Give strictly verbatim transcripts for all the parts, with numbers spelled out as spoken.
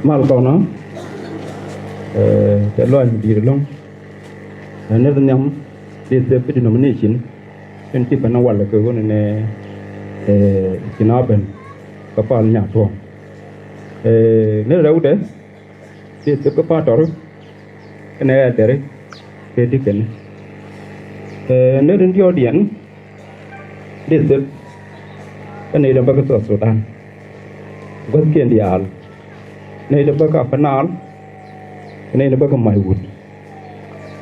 Mal kɔnɔ, eh, tɛ lɔac mi di̱i̱t ɛlɔ̱ŋ. Eh, nɛy ti nhiam, di thep kä denomination, ɛn ti pɛn a wal kɛ ɣöö nɛ, eh, ci na ben kä pal nya tuɔ̱ŋ. Eh, nɛy ti rɛwdɛ, di thep kä pastor, kɛnɛ elder, kɛ deacon. Eh, nɛy ti diɔ̱ɔ̱kdiɛn, di thep kä nɛy ti bä kä South Sudan. Gua̱thkiɛn diaal, nɛy ti bä kä Upper Nile, nɛy ti bä kä Maiwut,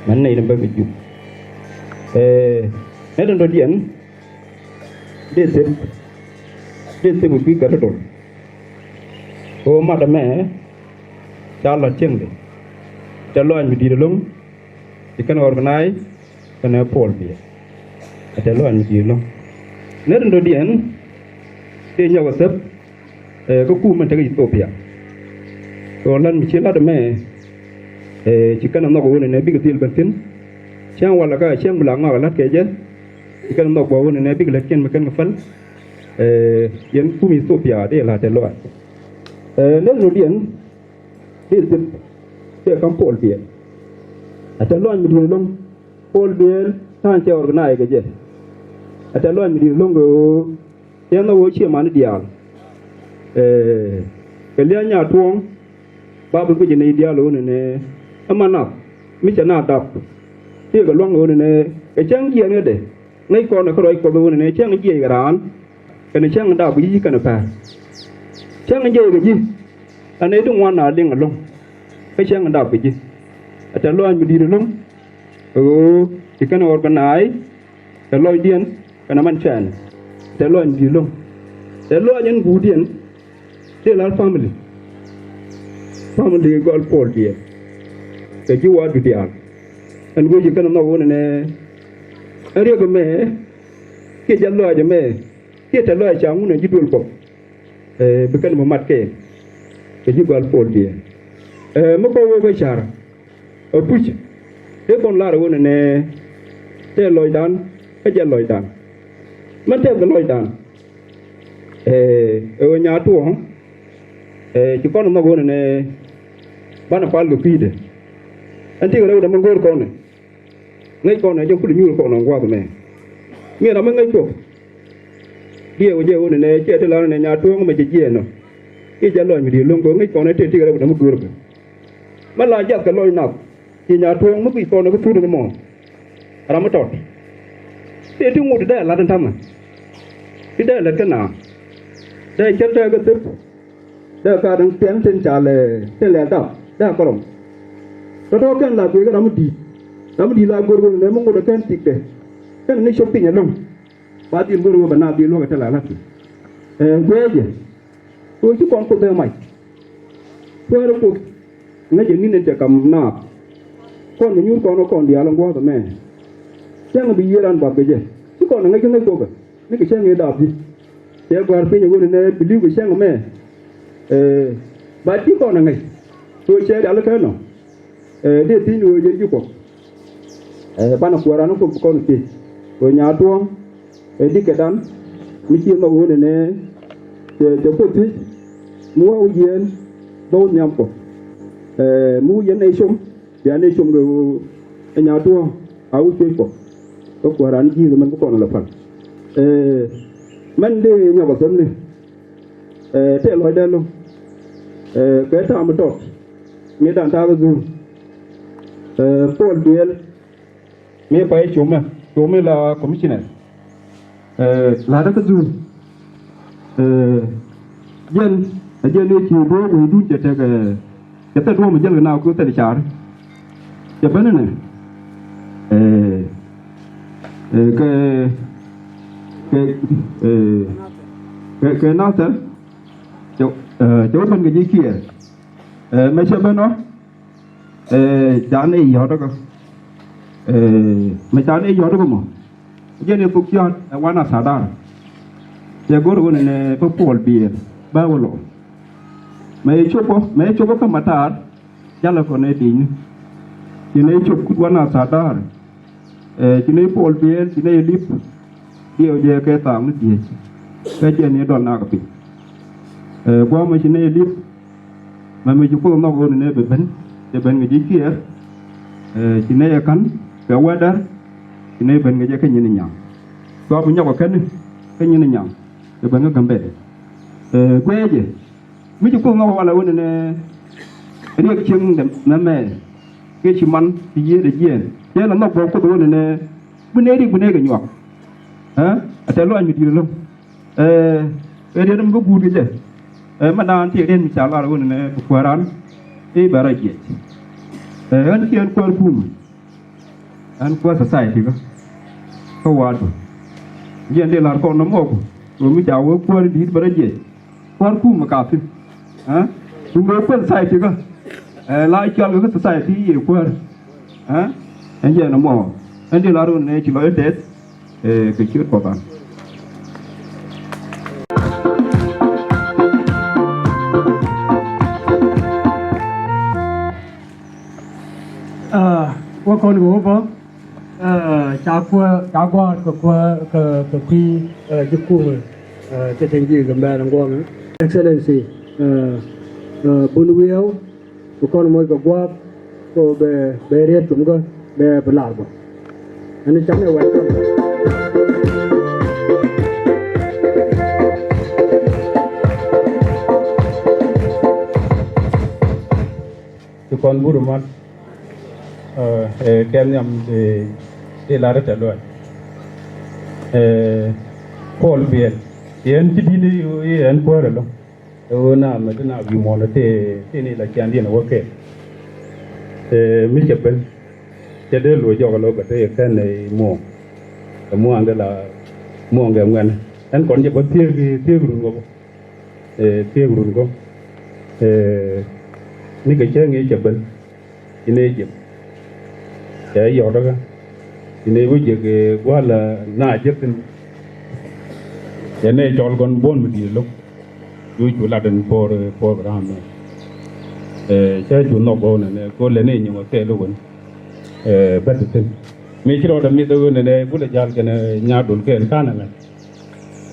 mɛn nɛy ti bä kä Jub. Eh, nɛy ti dɔ̱diɛn, di thep, di thep wi̱i̱ kä ri dol. Ɣöö mat ɛmɛ ca lɔ cieŋdɛ, tɛ lɔac mi di̱i̱t ɛlɔ̱ŋ, ci kɛn organize kɛnɛ Paul Biɛl. Ɛ tɛ lɔac mi di̱i̱t ɛlɔ̱ŋ. Nɛy ti dɔ̱diɛn, ti nyɔk ɛ thep, eh, kä kum mɛn tekɛ Ethiopia. Ɣöö lat mi ci lat ɛmɛ, eh, ci kɛn ɛ nhɔk ɣöö nɛ bikɛ dhil ben thi̱n. Cäŋ walɛ kä cäŋ mi la ŋɔak ɛ la̱t kɛ jɛ. Ci kɛn ɛ nhɔk ɣöö nɛ bikɛ lät kiɛn mi kɛn kɛ päl. Eh, yɛn kum Ethiopia dee la tɛ lɔac. Eh, nɛy ti dɔ̱diɛn, di thep, tɛ kam Paul Biɛl. Ɛ tɛ lɔac mi di̱i̱t ɛlɔ̱ŋ. Paul Biɛl ta̱a̱n cɛ organize kɛ jɛ. Ɛ tɛ lɔac mi di̱i̱t ɛlɔ̱ŋ kɛ ɣöö tɛ nhɔk ɣöö ciɛ mani diaal. Eh, kɛ lia̱a̱ nya tuɔ̱ŋ, ba bi guic nɛy diaal ɣöö nɛ, ɛ man nath mi cɛ na dap. Tëëkɛ lua̱ŋ ɣöö nɛ, kɛ cäŋ jiɛɛn ɣä dɛ. Ŋäc kɔn ɛ kä ruac Kuɔth ɣöö nɛ cäŋ jiɛc kɛ raan, kɛnɛ cäŋ dap kɛ ji̱ kɛnɛ päär. Cäŋ jiɛc kɛ ji̱, ɛ nɛy ti ŋuan a liŋ ɛlɔ̱ŋ. Kä cäŋ dap kɛ ji̱. Ɛ tɛ lɔac mi di̱i̱t ɛlɔ̱ŋ, ɛ ɣöö ci kɛn ɛ organize, tɛ lɔcdiɛn, kɛnɛ mɛn cɛɛn. Tɛ lɔac mi di̱i̱t ɛlɔ̱ŋ. Tɛ lɔac ɛn guutdiɛn, tëë la̱r family. Family gɔl Paul Biɛl. Kɛ ji̱ wa̱a̱ du diaal. Ɛn wec ci kɛn ɛ nhɔk ɣöö nɛ, ɛn riɛk ɛmɛ, kiɛ jɛ lɔaac ɛmɛ, kiɛ tɛ lɔaac ca ŋun ɛ ji̱ duël Kuɔth. Eh, bi kɛn bi mat kɛ, kɛ ji̱ gɔal Paul Biɛl. Eh, mi kɔn wee kä ca̱r, ɛ puc, dee kɔn lar ɣöö nɛ, tɛ lɔcdan, kä jɛ lɔcdan. Mɛn tɛth kɛ lɔcdan. Eh, ɛ ɣöö nya tuɔ̱ɔ̱ŋ, eh, ci kɔn nhɔk ɣöö nɛ, banɛ pal kɛ kui̱dɛ. Ɛn ti kɛ rɛwdɛ mi go̱o̱r kɔn ɛ. Ŋäc kɔn ɛ jɛ kul nyuur kɔn ɛ gua̱a̱th mɛ. Mi ram mi ŋäc kɔ. Diɛw jɛ ɣöö nɛ cɛ ti la nɛ nya tuɔ̱ɔ̱ŋ mɛ cɛ jiɛɛn nɔ. I̱ jɛ lɔc mi di̱i̱t lo̱ŋ kɛ ŋäc kɔn ɛ tëë ti kɛ rɛwdɛ mi go̱o̱r kɛ. Mɛ la jiath kɛ lɔc nath. Ci nya tuɔ̱ɔ̱ŋ mi kui̱ kɔn ɛ kä thut ni mɔ. Ram mi tɔt. Tëë ti ŋut dee lat in ta̱mɛ. Ti dee lät kä na. Dee cä tɛɛ kä thep. Dee ka tin piɛn tin ca lɛ tin lɛ dap dee kɔrɔm. Tɔtɔ kɛn la guic kä ram mi di̱i̱t. Ram mi di̱i̱t la go̱r go̱r nɛ mi ŋut ɛ kɛn thikdɛ. Kɛn ni cop piny ɛlɔ̱ŋ. Ba dhil go̱r go̱r bɛ na dhil luɔk ɛ tin la la̱t. Ɛ guic jɛ. Kɛ ɣöö ci kɔn Kuoth ɛ mac. Kuäärä Kuoth ŋäcɛ ni̱n in cɛ kam naath. Kɔn mi nyuur kɔn kä kɔn diaal in gua̱a̱th ɛmɛ. Cäŋ bi yiëë raan buath kɛ jɛ. Ci kɔn ɛ ŋäc kä ŋäc Kuoth ɛ. Ni kɛ cäŋ ëë daap ji̱. Cɛ gɔ̱a̱r piny ɛ ɣöö nɛ biliw kɛ cäŋ ɛmɛ. Ɛ, ba ci kɔn ɛ ŋäc. Kɛ ɣöö cɛ rial kä nɔ. Ɛ, dee thi̱n ɣöö jɛn ji̱ Kuɔth. Ɛ, banɛ kuäär an Kuoth bi kɔn thiec. Kɛ ɣöö nya tuɔ̱ɔ̱ŋ. Ɛ, dikɛ dan mi ci nhɔk ɣöö nɛ nɛ cɛ, cɛ Kuoth thiec. Mi wä wä yieen bä wä nhiam Kuɔth. Ɛ, mi wä yieen nɛ com bia nɛ com kɛ ɣöö ɛ nya tuɔ̱ɔ̱ŋ a wä cuec Kuɔth. Kä kuäär an ji̱ kɛ mɛn bi kɔn lɛ pal. Ɛ, mɛn dee nyɔk ɛ themni. Ɛ, tëë lɔcdɛ lo̱ŋ. Ɛ, kɛ ta̱a̱ mi tɔt mi dan ta̱a̱ kɛ dhur. Ɛ, Paul Biɛl. Mi pay cumɛ, cumɛ la commissioner. Ɛ, la̱tdä kä dhur. Ɛ, jɛn, ɛ jɛn ni ci duɔ̱ɔ̱p wi̱i̱dun cɛ tekɛ, cɛ thil duɔ̱ɔ̱p mi jäl kɛ na ku thil car. Cɛ ben inɛ. Ɛ, ɛ, kɛ, kɛ, ɛ, kɛ, kɛ Nathɛr. Cɛ, ɛ, cɛ wä ben kɛ ji̱ kiɛɛr. Ɛ, mɛ cɛ ben ɔ. Ɛ, ca nɛy yɔ̱ɔ̱t kä. Ɛ, mɛ ca nɛy yɔ̱ɔ̱t kä mɔ. Jɛn i̱ thuk cia̱a̱t ɛ wan a sadar. Cɛ go̱r ɣöö nɛ bä Puɔl Biɛɛl bä wä lɔ. Mɛ cop ɔ, mɛ cop ɔ kä matar. Jalɛ kɔn ɛ di̱i̱ni. Ci nɛy cop kut wan a sadar. Ɛ, ci nɛy Puɔl Biɛɛl, ci nɛy lip. Diɛw jɛ kɛ thaak ni diec. Kä jɛn i̱ dɔl nak piny. Ɛ, gua̱a̱mɛ ci nɛy lip. Mɛ mi ci Kuoth nhɔk ɣöö ni nɛ bɛ ben, cɛ ben kɛ ji̱ ciɛɛr. Ɛ, ci nɛ yɛ ka̱n kɛ wädär, ci nɛ ben kɛ jɛ kä nyin nyaŋ. Cua bi nyɔk ɛ kɛn kä nyin nyaŋ, cɛ ben kä Gambɛl. Ɛ, guɛɛcɛ mi ci Kuoth nhɔk walɛ ɣöö ni nɛ riɛk cieŋ dɛ mɛmɛ, kɛ ci man ci yiëëdɛ jiɛɛn. Cɛ lɛ nhɔk bä Kuoth ɣöö ni nɛ bi nɛ riɛk bi nɛ kɛ nyuak. Ɛ, a tɛ luac mi di̱i̱t ɛlɔ̱ŋ. Ɛ, ɛ riet mi bä guut kɛ jɛ. Ɛ, mɛ naan ti riet mi ca lar wun nɛ bi kuäran. I̱ bɛ rɔ jiɛc. Ɛ, ɣän ci ɣän kuäär kumɛ. Ɣän kuäär society kä. Kä wa̱a̱du. Jiɛn di lar kɔn nɔ mɔk. Wun mi ca wee kuäär di̱i̱t bɛ rɔ jiɛc. Kuäär kumɛ ka thi̱n. Ɛ? Kumɛ kuäär society kä. Ɛ, la cɔal kɛ kä society yɛ kuäär. Ɛ? Ɛn jɛ nɔ mɔ. Ɛn di la run nɛ ci lɔ i̱ tɛth. Ɛ, kɛ ciöt Kuɔth an. Ɛ, wä kɔn kɛ wä bä. Ɛ, ca kuäär, ca gua̱a̱r kɛ kuäär, kɛ, kɛ kui̱, ɛ, ji̱ kumɛ, ɛ, cɛ tin ji̱ kɛ mɛr in guɔ̱mɛ. Excellency, ɛ, ɛ, Bun Wiɛw, bi kɔn moc kɛ gua̱a̱th, kɛ bɛ, bɛ riet thumkä, bɛ, bɛ lar bä. Ɛn cam ɛ welcome. Ti kɔn burɛ mat, ɛ, ɛ, kɛn nhiam, ɛ, ti lar tɛ luɔc. Ɛ, Paul Biɛl, yɛn ci di̱t i̱, i̱ ɛn kuäär ɛlɔ. Ɛ ɣöö na mɛ ti na wi̱i̱ muɔ̱ɔ̱n ti, ti ni la ciandiɛn ɛ wä kɛɛl. Ɛ, mi cɛ ben, cɛ dee luɔc jɔk ɛlɔ kɛ te kɛn ɛ muɔ̱ɔ̱n. Ɛ muɔ̱ɔ̱n kɛ la, muɔ̱ɔ̱n kɛ ŋuɛn. Ɛn kɔn jɛ bä thiek, thiek run kɔ bä. Ɛ, thiek run kɔ. Ɛ, ni kɛ cäŋ i̱ cɛ ben. Inɛ jek. Cɛ yɔt kä. Inɛ wä jek, ɛ, gua̱l, ɛ, na jek thi̱n. Cɛ nɛ cɔl kɔn buɔ̱n mi di̱i̱t lo̱k. Cu cu lat in por, ɛ, program mɛ. Ɛ, cɛ cu nhɔk gɔw nɛ nɛ ko lɛ nɛ nyiŋ wä kɛɛl wä ni. Ɛ, bɛt thi̱n. Mi ci rɔɔdɛ mi̱th wä nɛ nɛ gulɛ ja̱l kɛnɛ nyaat dol kɛɛl kanɛ mɛ.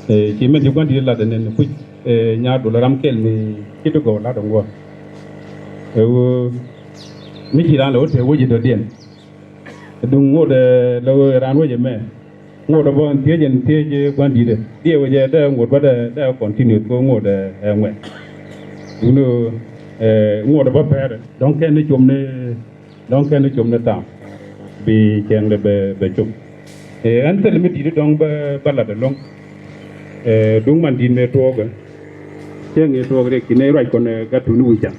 Ɛ, ci mɛn ci gua̱n di̱t lat ɛn ɛn kuc, ɛ, nyaat dol ram kɛl mi ci ti gɔw lat ɛn gua̱n. Ɛ ɣöö mi ci raan lɛ wä te wec dɔ̱diɛn. Duŋ ŋot, ɛ, lɛ ɣöö raan wec ɛmɛ. Ŋot ɛ bä ɛn thiec ɛn thiec gua̱n di̱t ɛ. Diɛ wec ɛ dee ŋot bä dee, dee continue kɛ ŋot ɛ, ɛ ŋuɛt. Duŋ ni ɣöö, ɛ, ŋot ɛ bä pɛr ɛ. Dɔ̱ŋ kɛn ni com ni Dɔ̱ŋ kɛn ni com ni thaam bi cɛŋdɛ bɛ, bɛ com. Ɛ, ɛn thil mi di̱t dɔ̱ŋ bä, bä lat ɛlɔ̱ŋ. Ɛ, duŋ man di̱t mëë tuɔɔkɛ. Cäŋ ëë tuɔɔk riɛk ci nɛy ruac kɔn, ɛ, gat tuni wi̱c can.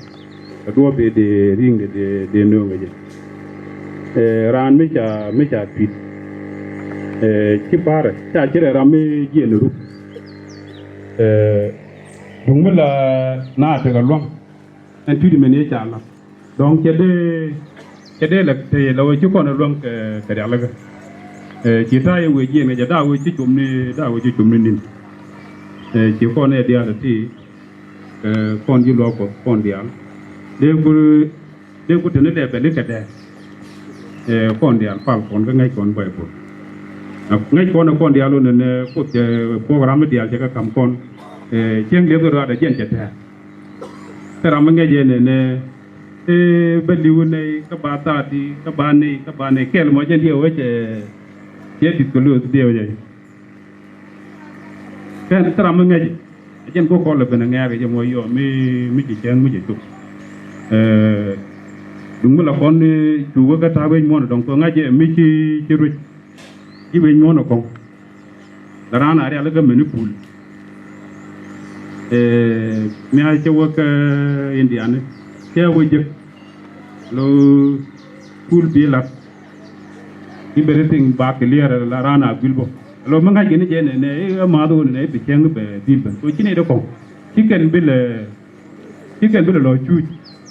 Ɛ duɔ̱ɔ̱p dee, dee ri̱ŋdɛ dee, dee nööŋɛ jɛ. Ɛ, raan mi ca, mi ca tui̱t. Ɛ, ci pa̱a̱rɛ ca ci rɛ ram mi jiɛn ruk. Ɛ, duŋ mi la na tekɛ lua̱ŋ. Ɛn tui̱t mɛn yee ca la̱t. Dɔ̱ŋ cɛ dee, cɛ dee lɛ te lɛ wee ci kɔn ɛ luäŋ kɛ, kɛ rialikä. Ɛ, ci ta̱a̱ yɛ wee jiɛn kɛ jɛ da̱a̱ wee ci com ni, da̱a̱ wee ci com ni ni̱n. Ɛ, ci kɔn ɛ diaal ɛ ti, ɛ, kɔn ji̱ luɔk Kuɔth kɔn diaal. Dee ku, dee ku te ni lɛ bɛ li kɛ dɛɛ. Ɛ, kɔn diaal pal kɔn kä ŋäc kɔn Baibol. Ɛ, ŋäc kɔn ɛ kɔn diaal wä nɛnɛ Kuoth, ɛ, program mi diaal cɛ kɛ ka̱m kɔn. Ɛ, cieŋ liɛth kɛ ruaadɛ jiɛn cɛ tɛ̱̈ɛ̱̈. Kä ram mi ŋäc jɛ nɛnɛ, ɛ, bä li̱w nɛy, kä ba thaati, kä ba nɛy, kä ba nɛy. Kɛl mɔ jɛn diɛw wec, ɛ, cɛ di̱t kɛ luth diɛw jɛ. Kɛn thil ram mi ŋäc jɛ. Ɛ jɛn kɔ kɔl lɛ ben ɛ ŋɛ̈ɛ̈k jɛ mɔ yɔ, mi, mi ci cäŋ, mi ci cuk. Ɛ, duŋ mi la kɔn, ɛ, cuk wä kä ta̱a̱ wec muɔ̱ɔ̱n dɔ̱ŋ kɔ ŋa̱c jɛ, mi ci, ci ruec. Ci wec muɔ̱ɔ̱n ɛ kɔŋ. La raan a rialikä mɛni pul. Ɛ, mi a cɛ wä kä Indiani, cɛ wä jek. Lo pul bi lat. Everything ba clear la raan a guil bä. Lo mi ŋa̱c kɛ ni jɛ nɛ, nɛ, ɛ, math wä nɛ, nɛ, bi cɛŋ bɛ dhil bä. So ci nɛ dee kɔŋ. Ci kɛn bi lɛ Ci kɛn bi lɛ lɔ cuuc.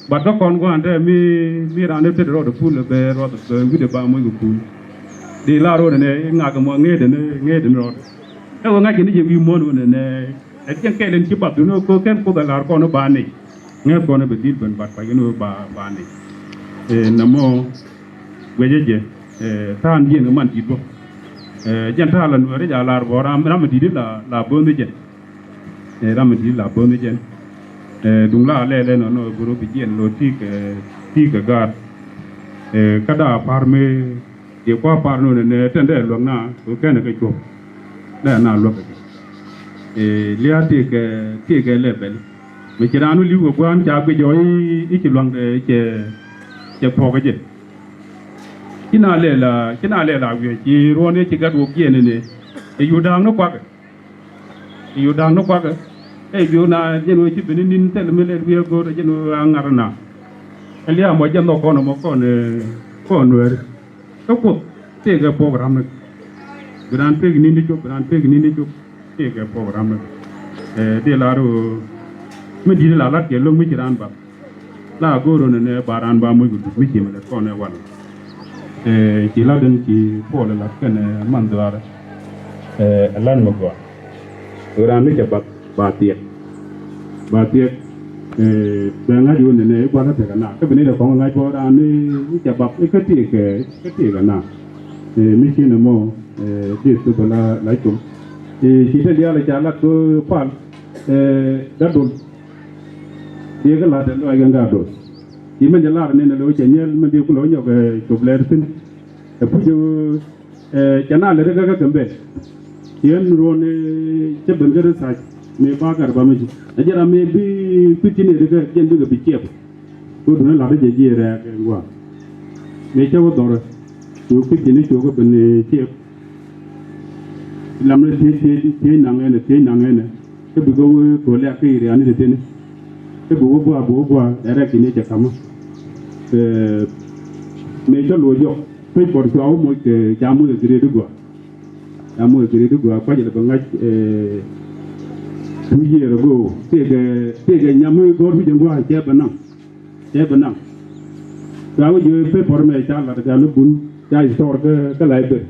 But kä kɔn gua̱a̱n te mi, mi raan te tet rɔɔdɛ pul bɛ rɔɔdɛ bɛ wi̱cdɛ ba moc kɛ pul. Di la rɔɔdɛ nɛ ŋak mɔ ŋeetdɛ ni, ŋeetdɛ ni rɔɔdɛ. Ɛ wä ŋa̱c kɛ ni jɛ wi̱i̱ muɔ̱ɔ̱n wä nɛ nɛ. Ɛ cɛn kɛl in ci bath dun wä kɛ kɛn Kuoth ɛ la̱r kɔn ba ni. Ŋɛth kɔn bɛ dhil ben but kuac kɛn wä ba, ba ni. Ɛ, nɛ mɔ guɛcɛ jɛ, ɛ, tha̱a̱n jiɛn kɛ man di̱t bä. Ɛ, jɛn ta̱a̱ la Nuääri ca la̱r bä ram, ram mi di̱t la, la bönh jɛ. Ɛ, ram mi di̱t la bönh jɛ. Ɛ, duŋ la lɛl ɛnɔ nɔ goro bi jiɛn lo ti kɛ, ti kɛ gaat. Ɛ, kä da par mi, ti kua par nɔ nɛ tɛn dɛ luäk na, kɛ kɛn kɛ cuɔp. Dɛ na luäk kɛ. Ɛ, lia ti kɛ, ti kɛ lɛ bɛl. Mi ci raan wä li̱w kɛ gua̱a̱n ca guic ɔ i̱, i̱ ci luaŋ dɛ cɛ, cɛ puɔk kɛ jɛ. Ci na lɛ la, ci na lɛ la wi̱i̱ ci ruɔ̱n i̱ ci gat wok jiɛn ni. Ɛ yu da̱a̱ŋ ni kuakɛ. Yu da̱a̱ŋ ni kuakä. Ɛ biu na jɛn wee ci ben ni ni̱n thil mi lɛt wiee go̱o̱r jɛn wee a ŋa̱r na. Ɛ lia̱a̱ mɔ jɛn nhɔk kɔn mɔ kɔn, ɛ, kɔn nueeri. Kä Kuoth tëëkɛ program ni. Bi raan pek ni̱n ni cop, bi raan pek ni̱n ni cop. Tëëkɛ program ni. Ɛ, dee lar wee mi di̱t la lat kɛ lo̱ŋ mi ci raan bath. La go̱o̱r ɣän ɛnɛ ba raan ba moc kɛ duk mi ci mi lät kɔn ɛ wal. Ɛ, ci lat ɛn ci Puɔl ɛ lat kɛnɛ man dhuaar. Ɛ, ɛ lat mi gɔaa. Ɣöö raan mi cɛ bath ba thiɛk. Ba thiɛk. Ɛ, bɛ ŋa̱c ɣän ɛnɛ i̱ gua̱th ɛ tekɛ na. Kä bi ni dɛ kɔŋ ŋa̱c bɔ raan mi cɛ bath i̱ kä tiek, ɛ, kä tiek ɛ na. Ɛ, mi ci ni mɔ, ɛ, dee thop ɛ la, la com. Ɛ, ci te diaal ɛ ca lat kä pal. Ɛ, dat dol. Diɛ kä la̱t ɛ lɔc kɛ ŋa̱ do̱r. Ci mɛn jɛ lar ni nɛ lo̱c cɛ nyɛl mɛn diɛ ku lo̱c nyɔk, ɛ, cop lɛr thi̱n. Ɛ puc, ɛ, cɛ na lɛ ri kä kä kɛmbɛ. Ci ɛn ruɔn, ɛ, cɛ ben kä ri thac mi ba kar ba mi ci. Ɛ jɛ ram mi bi kui̱ thi̱n ɛ ri kä jɛn bikɛ bi ciɛp. Ku duŋ ni la̱t jɛ jiɛ rɛɛk ɛ ŋuan. Mi cɛ wä dhɔrɛ. Cu kui̱ thi̱n i̱ cu kä ben, ɛ, ciɛp. Lam ni thiec, thiec, thiec naŋ ɛnɛ, thiec naŋ ɛnɛ. Kä bi kɛ wee kɛ liak kä iriani ti tini. Kä bi wee gua, bi wee gua, direct ini cɛ kamä. Ɛ, mëë cä lo̱c jɔk, pec kɔn cua wä moc kɛ, ca moc kɛ grade gua. Ca moc kɛ grade gua, kuac ilɛ bɛ ŋa̱c, ɛ, two year ago. Tëëkɛ, tëëkɛ nyam mi go̱o̱r mi jɛ gua, cɛ bɛ naŋ. Cɛ bi naŋ. Ca wä jiö paper mɛ ca lat ca ni bun ca store kä, kä library.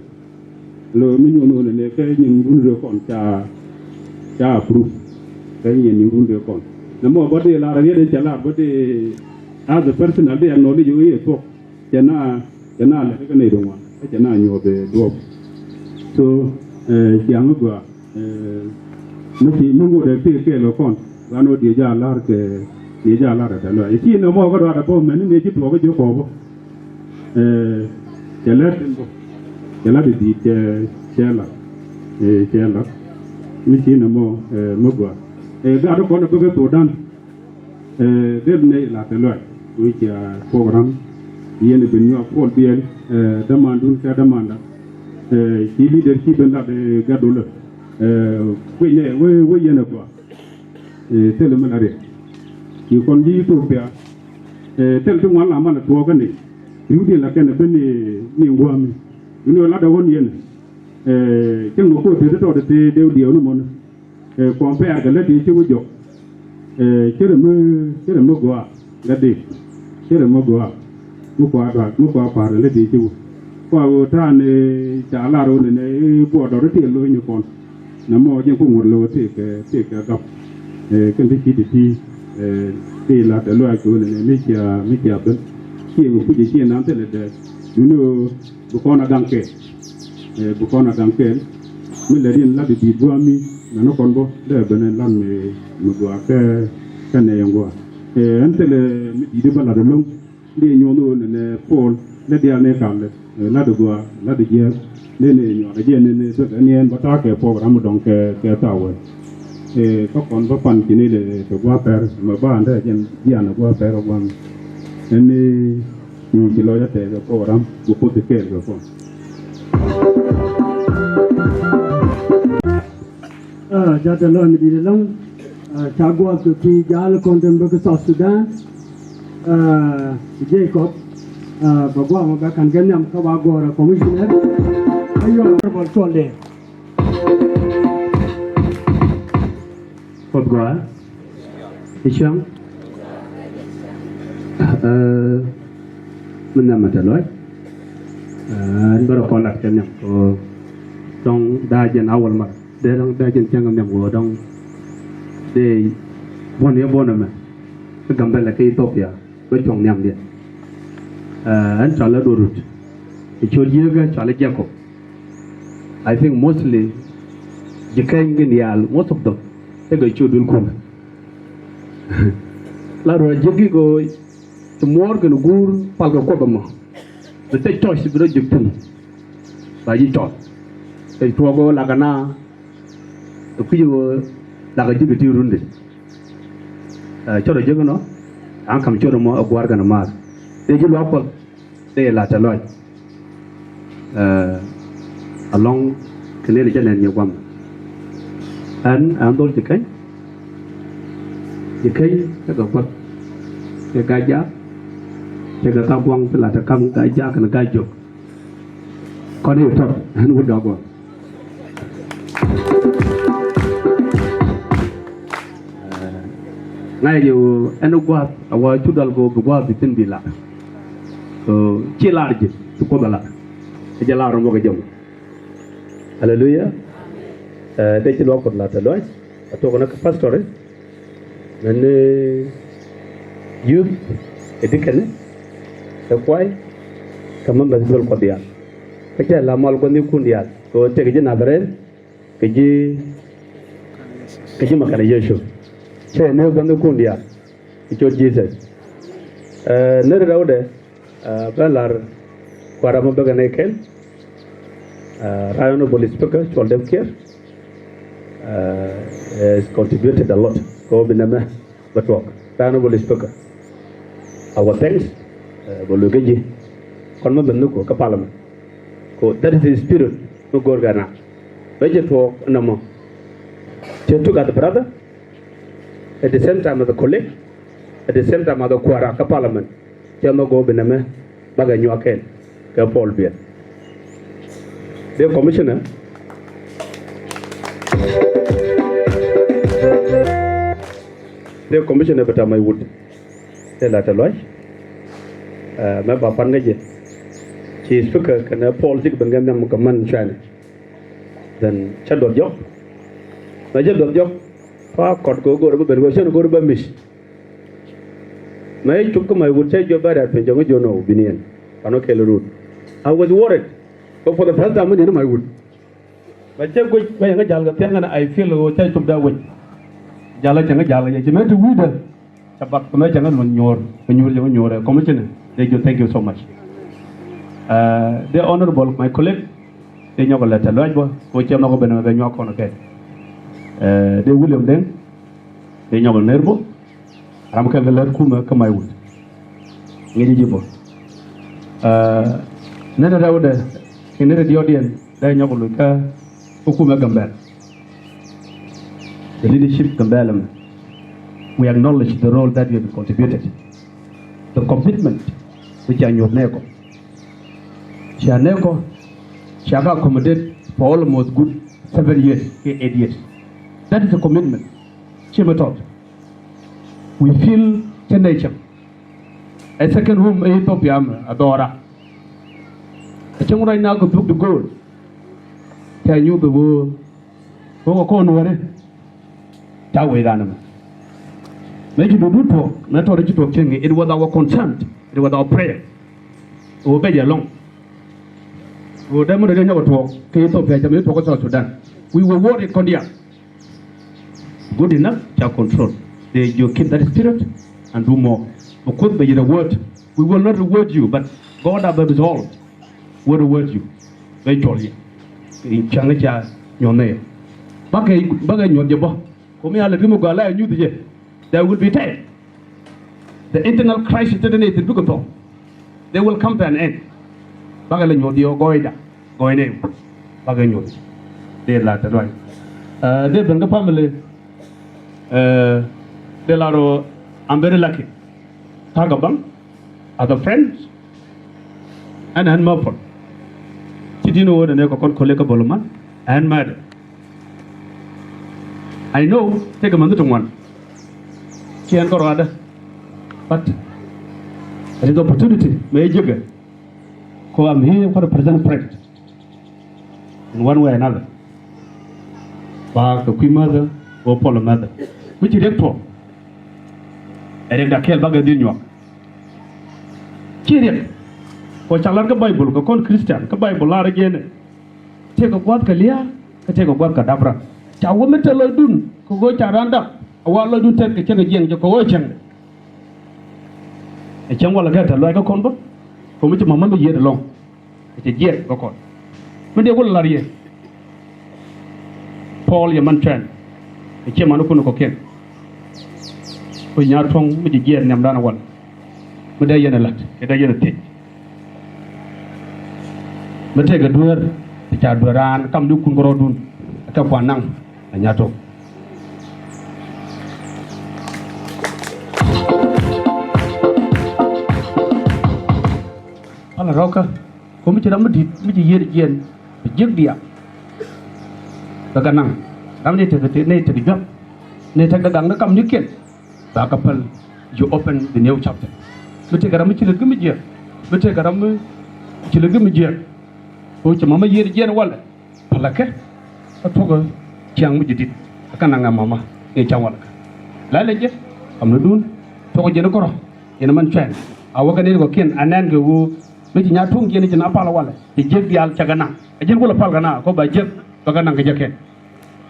Lo mi nyuɔn wä nɛ kä nyin run rɛ kɔn ca, ca approve. Kä nyin run rɛ kɔn. Nɛ mɔ bä dee lar riet in ca lar bä dee as a personal dee acknowledge wä yɛ thuɔk. Cɛ na, cɛ na lɛ kä nɛ dee ŋuan. Kä cɛ na nyuɔth duɔp. So, ɛ, ciaŋ gɔaa. Ɛ, mi ci mi ŋot ɛ tëë kɛɛl kɛ kɔn. Ran wä diɛ jaa lar kɛ, diɛ jaa lar kɛ tɛlɔ. Ɛ ci nɛ mɔ kä dɔaatɛ bä mɛn ni nɛ ci tuɔɔk kä jiök kɔɔk bä. Ɛ, cɛ lɛt tin bä. Cɛ lɛt di diit cɛ, cɛ lar. Ɛ, cɛ lar. Mi ci nɛ mɔ, ɛ, mi gɔaa. Ɛ, gaat kɔn ɛ bä kɛ Thudan. Ɛ, dee bi nɛy la kɛ lɔc wi̱c, ɛ, program. Yɛn bi nyuak Puɔl Biɛl, ɛ, dämandun kɛ dämanda. Ɛ, ci leadership in lat, ɛ, gat dolä. Ɛ, kui̱ nɛ wee, wee yɛn ɛ gɔaa. Ɛ, thilɛ mi la riɛk. Ci kɔn ji̱ Ethiopia. Ɛ, thil ti ŋuan la mal ɛ tuɔɔkä ni. Riwdiɛn la kɛn ɛ ben ni, ni ŋuami. Ni wee lat ɛ ɣɔn yɛn. Ɛ, cäŋ mɛ ko̱o̱t te ti tɔɔt te dee diɛw ni mɔni. Ɛ, compare kɛ lät ti ci wä jɔk. Ɛ, ci rɛ mi, ci rɛ mi gɔaa. Gat di. Ci rɛ mi gɔaa. Mi kua duak, mi kua pa̱a̱r kɛ lät ti ci wä. Kua wä ta̱a̱ ni ca lar wä ni nɛ, ɛ, buɔɔdɔr ti lo̱c ni kɔn. Nɛ mɔ jɛn ku ŋuɔ̱t lo̱c tëëkɛ, tëëkɛ gap. Ɛ, kɛn ti ci ti ti. Ɛ, ti la tɛ lo̱c kɛ wä ni nɛ mi cia, mi cia ben. Ci ŋɛ kuc ci nan thilɛ dɛ. Duno. Bi kɔn a gaŋ kɛɛl. Ɛ, bi kɔn a gaŋ kɛɛl. Mi lɛ riɛn lat di di̱i̱t gua̱a̱ mi nani kɔn bä dee ben ɛ lat mi, mi gua̱a̱ kɛ, kɛ nɛy ɛn gua̱a̱. Ɛ, ɛn thilɛ mi di̱i̱t bä lat ɛlɔ̱ŋ. Dee nyuɔ̱th ɣöö nɛnɛ Puɔl lɛ diaal ni kal lɛ. Ɛ, lat di gua̱a̱, lat di jiääk. Dee ni nyuɔ̱th ɛ jiɛn ni, ni bek ɛn yɛn bä ta̱a̱ kɛ program dɔ̱ŋ kɛ, kɛ thaak wee. Ɛ, kä kɔn bä pan ci ni lɛ kɛ gua̱a̱ pɛr mɛ ba andɛ jiɛn jian ɛ gua̱a̱ pɛr ɛ gua̱a̱ mi. Ɛn ni Nyuur ci lɔc a tɛɛk kɛ program bi Kuoth ti kɛɛl kɛ kɔn. Ah, jatɛ lɔc mi di̱i̱t ɛlɔ̱ŋ. Ah, ca gua̱a̱th kɛ kui̱ ja̱a̱l kɔn tem bä kä South Sudan. Ah, Jacob. Ah, bɛ gua̱a̱th mɔ bɛ ka̱n kɛ nhiam kä ba gɔ̱rä commissioner. Ayɔ bɔl cuɔl dee. Kuoth gɔaa. I̱ cäŋ. Ɛ, mi nhiam mi te lɔc. Ɛ, ɛn bärɛ kɔn lat kɛ nhiam kɛ dɔ̱ŋ daa jɛn awal mar. Dee dɔ̱ŋ daa jɛn cäŋ kɛ nhiam kɛ dɔ̱ŋ. Dee buɔ̱n yɛ buɔ̱n ɛmɛ. Kä Gambɛla kä Ethiopia. Bä cuɔ̱ŋ nhiamdiɛn. Ɛ, ɛn cɔalɛ Duɔl Rut. Ɛ ciöt Yiëëkä cɔalɛ Jacob. I think mostly ji̱ Keny gin diaal, most of them, tekɛ ciöt Duɔl Kur. La ruac ji̱ gi̱k ɣöö ci muɔɔr kɛnɛ guur pal kɛ Kuoth ɛmɔ. Bi thec tɔc bi rɔ ji̱ pi̱n ba ji̱ cɔl. Thec tuɔɔk ɣöö lakɛ na kɛ kui̱c ɣöö lakɛ ji̱ kɛ ti rundi. Ɛ, cɔl rɔ ji̱ kɛ nɔ an ka̱m ciöt ɛmɔ ɛ gua̱a̱r kɛnɛ maar. Dee ji̱ luaak Kuɔth. Dee la tɛ lɔc. Ɛ, alɔŋ kɛ nɛn cä nɛn nyɛ guam. Ɛn, ɛn dhol ci keny. Ci keny tekɛ gua̱th. Tekɛ ga̱a̱c jaak. Tekɛ ka gua̱ŋ ti la tɛ kam ga̱a̱c jaak kɛnɛ ga̱a̱c jök. Kɔn i̱ tɔt ɛn wut ga̱a̱c gua̱ŋ. Ŋa̱cɛ jɛ ɣöö ɛn gua̱a̱th a wa cu dal kɛ ɣöö bi gua̱a̱th bi thi̱n bi lat. So ci lar ji̱ ci Kuoth a lat. Ɛ jɛ lar rɔm wä kɛ jɛ mɔ. Aleluya. Ɛ, dee ci luaak Kuɔth lat ɛ luac a tuɔk nä kɛ pastor. Mɛn ni youth, ɛ dikɛn, ɛ kuay, kɛ members duel Kuɔth diaal. Kä cɛ la mal gua̱thnikun diaal kɛ ɣöö tëk ji̱ Nazareth kɛ ji̱, kɛ ji̱ Mɛkanic Yecu. Cɛ ni gua̱thnikun diaal kɛ ciöt Jesus. Ɛ, ni ri rɛwdɛ, ɛ, ben lar kua̱r ɛmɔ bäkɛ nɛy kɛl. Ɛ, Right Honorable Speaker Cuɔl Dep Kiir, ɛ, has contributed a lot kɛ ɣöö bi nɛmɛ bɛ tuɔɔk. Right Honorable Speaker, our thanks, ɛ, bɛ lo̱c kä ji̱. Kɔn mi ben nhök kä parliament. Kɛ ɣöö that is the spirit mi go̱o̱r kɛ na. Bɛ jɛ tuɔɔk nɔmɔ. Cɛ tuk as a brother, at the same time as a colleague, at the same time as a kuäärä kä parliament. Cɛ nhɔk go̱o̱r bi nɛmɛ bakɛ nyuak kɛn kɛ Paul Biɛl. Dee commissioner, dee commissioner bɛ ta̱ mac wut. Dee la tɛ luac. Ɛ, mɛ ba pan kä jɛ. Ci speaker kɛnɛ Paul cik ben kɛ nhiam kɛ män cuanɛ. Then cä duɔth jɔk. Mɛ cä duɔth jɔk. Pa kɔt kɛ go̱o̱r bä ben kɛ cä go̱o̱r bä miss. Mɛ cop kä mac wut cä jɔp bä rɛ̈t piny jɔŋ i̱ jɔn ɔ biniɛn. Pan ɔ kɛl rut. I was worried. But for the first time mi niɛn mac wut. Mɛ cä guic mɛ yɛn kä jal kɛ thia̱ŋ kɛn I feel ɣöö cä cop da wec. Jal cä ŋä jal kɛ jɛ ci mɛ ti wi̱i̱dä. Ca bak kɛ mɛ cɛ ŋä luɔn nyuɔ̱ɔ̱r kɛ nyuur cɛ ŋä nyuur ɛ commissioner. Dee jɔ thank you so much. Ɛ, dee honorable my colleague. Dee nyɔk lɛ tɛ luac bä kɛ cɛ nhɔk ben mɛ bɛ nyuak kɔn kɛ. Ɛ, dee William Deng. Dee nyɔk lɛ ner bä. Ram kɛl kɛ lät kumɛ kä mac wut. Ŋi̱ci ji̱ bä. Ɛ, nɛnɛ rɛwdɛ kɛ nɛnɛ diɔ̱ɔ̱diɛn. Dee nyɔk loc kä kä kumɛ Gambɛl. The leadership Gambɛl ɛmɛ. We acknowledge the role that you have contributed. The commitment which are your neko. Cia neko, cia ka accommodate for almost good seven years, eight years. That is a commitment. Cie mɛ tɔt. We feel cɛ nɛ cɛm. A second home ɛ Ethiopia mɛ a dhɔra. A cäŋ ruac na kɛ thuk di go̱o̱l. Ca nyuth ɛ ɣöö ɣöö kɛ kɔn wärä. Ca wec ran ɛmɛ. Mɛ ci duɔdu tuɔɔk mɛ tɔrɛ ci tuɔɔk cieŋ. It was our concern. It was our prayer. Ɣöö bɛ jɛ lɔŋ. Ɣöö dee mɛ dɔ̱diɛn nyɔk ɛ tuɔɔk kɛ Ethiopia cɛ mɛ tuɔɔk kä South Sudan. We were worried kɔn diaal. Good enough, ca control. They, you keep that spirit and do more. Because bɛ yɛ reward. We will not reward you, but God above it all will reward you. Bɛ cɔl yɛ. In cäŋ ca nyɔn nɛ. Bakɛ, bakɛ nyɔn jɛ bä. Kɔmi alɛ ti mi gɔaa la nyuth jɛ. There will be time. The internal crisis ti ti ni ti bikɛ thɔk. They will come to an end. Bakɛ lɛ nyuɔth yɛ gɔɔyda gɔɔy nɛ. Bakɛ nyuɔth. Dee la tɛ luany. Ɛ, dee ben kä family. Ɛ, dee la rɔ, I'm very lucky. Ta̱a̱ kɛ baŋ. As a friend. Ɛn ɛn mapɔl. Ci di̱n ɣöö nɛ nɛ kɛ kɔn ko̱le kä boloman. Ɛn mɛɛdɛ. I know, tekɛ mɛn ti ti ŋuan. Ci ɛn kärɔadä. But it is opportunity mɛ jiäkɛ. Kɔ I'm here kɔ represent friend. In one way or another. Ba kɛ kui̱ mäthä kɛ pɔl mäthä. Mi ci riɛk tuɔɔk. Ɛ riɛk da kɛɛl bakɛ dhil nyuak. Ci riɛk. Kɔ ca lar kä Baibol kɛ kɔn Christian kä Baibol lar jɛn ɛ. Tëëkɛ gua̱th kɛ lia̱a̱ kä tëëkɛ gua̱th kɛ dap ran. Ca wä mi te lɔcdun kɛ ɣöö ca ran dap. A wa lɔcdun tɛth kɛ cäŋ kɛ jiɛŋ jɛ kɛ ɣöö cäŋdɛ. Ɛ cäŋ walɛ kɛ tɛ̈th lɔaac kä kɔn bä. Kɛ mi ci mama mi yiëët ɛlɔ̱ŋ. Ɛ cɛ jiɛk bä kɔn. Mi dee kulɛ la̱r yɛ. Paul yɛ man cuɛn. Ɛ ciɛ man kun kɔ̱kiɛn. Ku nya̱a̱ tuɔ̱ŋ mi ci jiɛk nhiamdan ɛ wal. Mi dee yɛn ɛ la̱t kɛ dee yɛn ɛ thiec. Mi tëëkɛ dueer ti ca dueer raan kam ni kun kärɔɔdun. Ɛ kɛ kuan naŋ ɛ nya̱a̱ tuɔ̱ŋ. Palɛ rɔ̱kä. Kä mi ci ram mi di̱t mi ci yiëër jiɛn bi jiäk diaal. Bɛ kɛ naŋ ram ni tekɛ, ni tekɛ juak, ni tekɛ gaŋ ni kam ni kiɛn. Ba kɛ päl, you open the new chapter. Mi tekɛ ram mi ci lät kä mi jiäk, mi tekɛ ram mi ci lät kä mi jiäk. Kä ci mama yiëër jiɛn walɛ. Palakɛ kä tuɔ̱kä ciaŋ mi ji̱ di̱t. Kä naŋ ɛ mama ni ca̱ŋ walɛ kä la lɛ jɛ. Kam ni dun tuɔ̱kä jiɛn kärɔ̱. Yɛn man cuɛn a wä kɛ ni kɔ̱kiɛn a nɛn kɛ ɣöö mi ci nya̱a̱ tuɔ̱ŋ jiɛn ci na pal walɛ. Ci jiäk diaal cɛ kɛ naŋ ɛ jiɛn kulɛ pal kɛ na kɔ ba jiäk bɛ kɛ naŋ kɛ jɛ kɛn.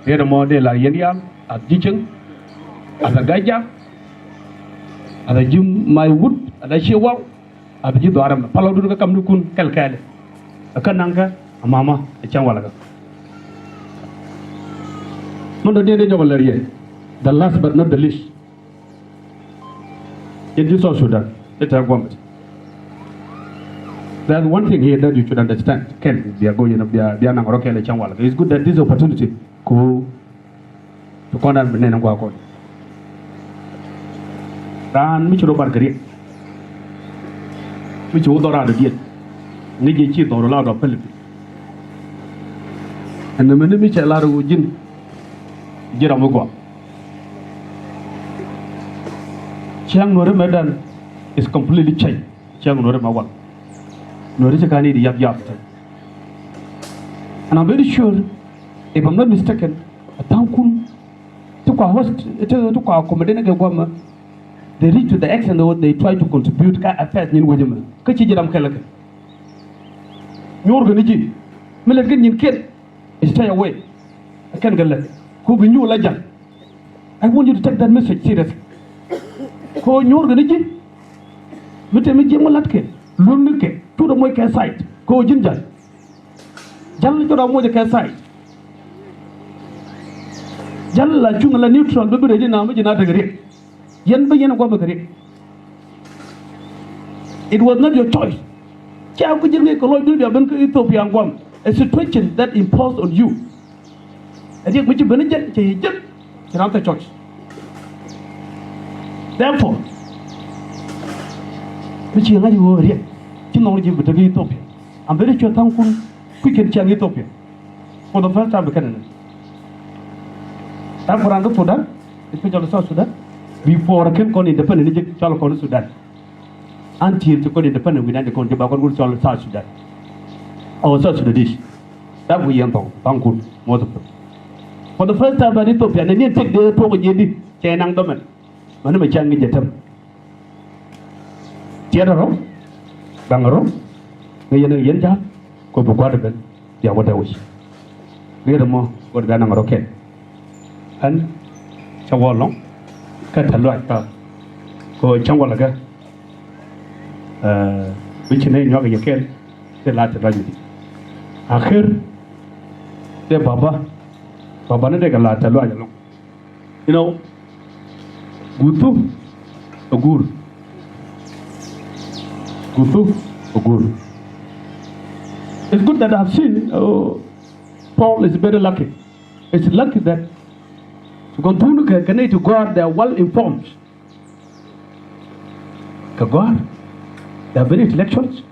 Riet ɛmɔ dee la yɛn diaal a ji̱ cieŋ, a la ga̱c jak, a la ji̱ may wut, a la cie waw. A bi ji̱ dhɔaar ɛmɛ pal ɔ dun kä kamnikun kɛl kɛɛli. Ɛ kä naŋ kä a mama ɛ cäŋ walɛ kä. Mɛn dɔ̱diɛn dee nyɔk ɛ lär yɛ. The last but not the least. Yɛn ji̱ South Sudan ni tɛ̈ gua̱mɛ. There's one thing here that you should understand. Kɛn bia go̱o̱r yɛn bia, bia naŋ rɔ kɛɛl ɛ cäŋ walɛ kä. It's good that this opportunity ku Ti kɔn an bi nɛn in gua̱a̱k kɔn. Raan mi ci rɔ bar kɛ riɛk. Mi ci wä dhɔr raan dɔ̱diɛn. Ŋäc jɛ ci dhɔr la dɔ̱ päl i̱. Ɛn nɛmɛ ni mi cɛ lar ɣöö ji̱n. Ji̱ ram mi gɔaa. Cäŋ Nuäri mɛ dan is completely changed. Cäŋ Nuäri mɛ wal. Nuäri ci ka̱n i̱ di yap yap tɛ. And I'm very sure, if I'm not mistaken, a tha̱a̱ŋkun ti kua host, ti, ti kua accommodate kɛ guamä, they reach to the extent that they try to contribute kä affairs nyin wecä mɛ. Kä ci ji̱ ram kɛl kɛ. Nyuur kɛ ni ji̱. Mi lät kɛ nyin kiɛn. Stay away. Kɛn kɛ lät. Ku bi nyuur la ja̱l. I want you to take that message seriously. Kɛ ɣöö nyuur kɛ ni ji̱. Mi te mi ji̱ mi la̱t kɛ luäŋ ni kɛ cu rɔ moc kɛ side kɛ ɣöö ji̱n ja̱l. Ja̱l cu rɔ moc kɛ side. Ja̱l la cuŋ la neutral bi bi rɛy di na mi ji̱ na tekɛ riɛk. Yɛn bi yɛn guamɛ kɛ riɛk. It was not your choice. Cia ku ji̱n ŋi̱i̱c kɛ lɔcdun bia ben kä Ethiopia guam. A situation that imposed on you. Ɛ riɛk mi ci ben ni jɛn cɛ yɛ jek. Ci ram kɛ choice. Therefore mi ci ŋa̱c ɣöö riɛk ci nhɔk ni ji̱ bi tek Ethiopia. I'm very sure tha̱a̱ŋkun kui̱c kɛn ciaŋ Ethiopia for the first time bi kɛn ni. Tha̱a̱ŋkun ran kä Sudan, especially South Sudan, before kɛn kɔn independent ni jek cɔal kɔn Sudan. Until ti kɔn independent wi̱dan ti kɔn ti ba kɔn wut cɔl South Sudan. Ɔ South Sudanese. That wi̱i̱ yɛn thɔk tha̱a̱ŋkun muɔth. For the first time in Ethiopia ni ni tek dee tuɔk jiɛn di cɛ naŋ dɔmɛn. Mani mɛ cäŋ ni jɛ tɛm. Tiɛt rɔ gaŋ rɔ ŋäc yɛn ɛ yɛn ja̱a̱k kɔ bi gua̱t ben. Bia wä tɛ wi̱c riet ɛmɔ wä bia naŋ rɔ kɛn. Ɣän cä wä lɔ̱ŋ kä tɛ̈th lɔaac kä kɛ ɣöö cäŋ walɛ kä. Bi ci nɛy nyuak kɛ yɛ kɛl. Dee la tɛ̈th lɔaac mi di̱i̱t a ker. Dee baba baba ni dee kɛ la tɛ̈th lɔaac ɛlɔ̱ŋ. You know, guthu a gur. Guthu a gur. It's good that I've seen, uh, Paul is very lucky. It's lucky that guthu kɛ kɛ nɛy ti gɔ̱a̱r, they are well informed. Kɛ gɔ̱a̱r, they are very intellectuals.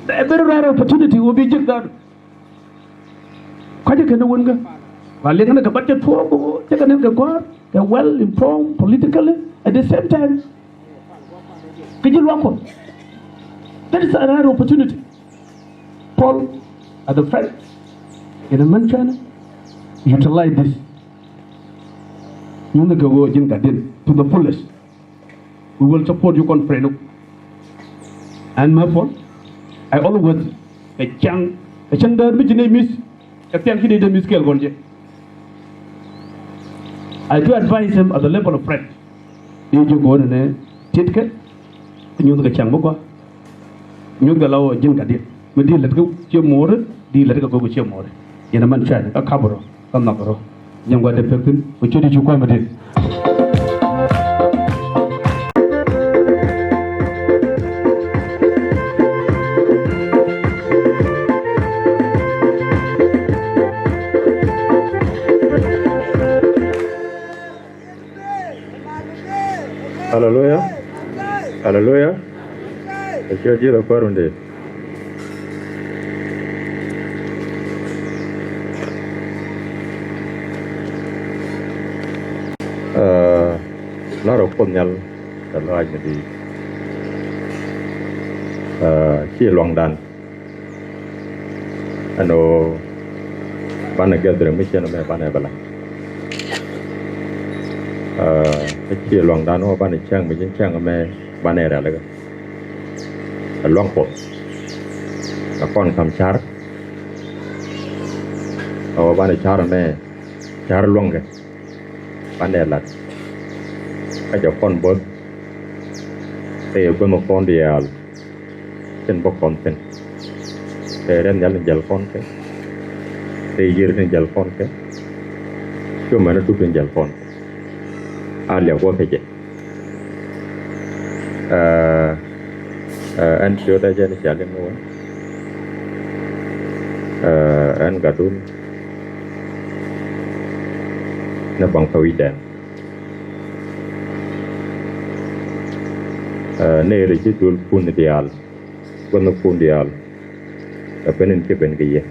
They are very rare opportunity will be just that. Kɔcä kɛn ni wun kä ba liŋ ni kɛ budget tuɔɔk cä kɛ ni kɛ gɔ̱a̱r, kɛ well informed politically at the same time. Kɛ ji̱ luaak kɔ. That is a rare opportunity. Paul, as a friend, in a mention, utilize this. Nyuuth ni kɛ ɣöö ji̱n gatdiɛn to the fullest. We will support you conference. And my fault, I always kɛ cäŋ kɛ cäŋ däär mi ci nɛy mi̱th. Kɛ thiaŋ ci nɛy dee mi̱th kɛɛl kɔn jɛ. I do advise them at the level of friend. I̱ ji̱ go̱o̱r ni ti̱tkɛ nyuth kɛ cäŋ mi gɔaa. Nyuth kɛ la wä ji̱n ka di̱t mi di̱t lät kä ciɛ mo̱o̱ri di̱t lät kɛ go̱o̱k ciɛ mo̱o̱ri. Yɛn a mɛn cuɛ kä kap rɔ kä nhɔk rɔ. Nyɛn gua̱dɛ pek thi̱n kɛ ciöt i̱ cu kua̱r mi di̱t. Aleluya. Aleluya. Ɛ ciɛ ji̱ rɔ kuäär wundɛ. Aa, la rɔ Kuoth Nhial kɛ lɔaac mi di̱i̱t. Aa, ci luaŋdan. Ɛn ɣöö banɛ gathering mi cien ɛmɛ banɛ bɛ la̱t. Aa, kä ci luaŋdan ɣöö banɛ cäŋ mi cien cäŋ ɛmɛ banɛ rɛl ikä. Ɛ luaŋ Kuɔth. Ɛ kɔn ka̱m ca̱r. Ɛ ɣöö banɛ ca̱r ɛmɛ ca̱r luaŋkɛ. Banɛ la̱t. Kä jɛ kɔn bo̱th. Ɛ yɛ guänh kɔn diaal. Tin bä kɔn thi̱n. Tëë rɛn nhial tin jäl kɔn kɛ. Tëë yiër tin jäl kɔn kɛ. Cuɛ mɛn a duk tin jäl kɔn kɛ. A liak wä kɛ jɛ. Aa, aa, ɛn ciötdä jɛ ni ca liŋ ni wä. Aa, ɛn gatdun. Ni baŋ kä wi̱cdɛn. Aa, nɛy rɛy ji̱ duël kun diaal. Gua̱thnikun diaal. Ɛ ben in ci ben kɛ yɛ.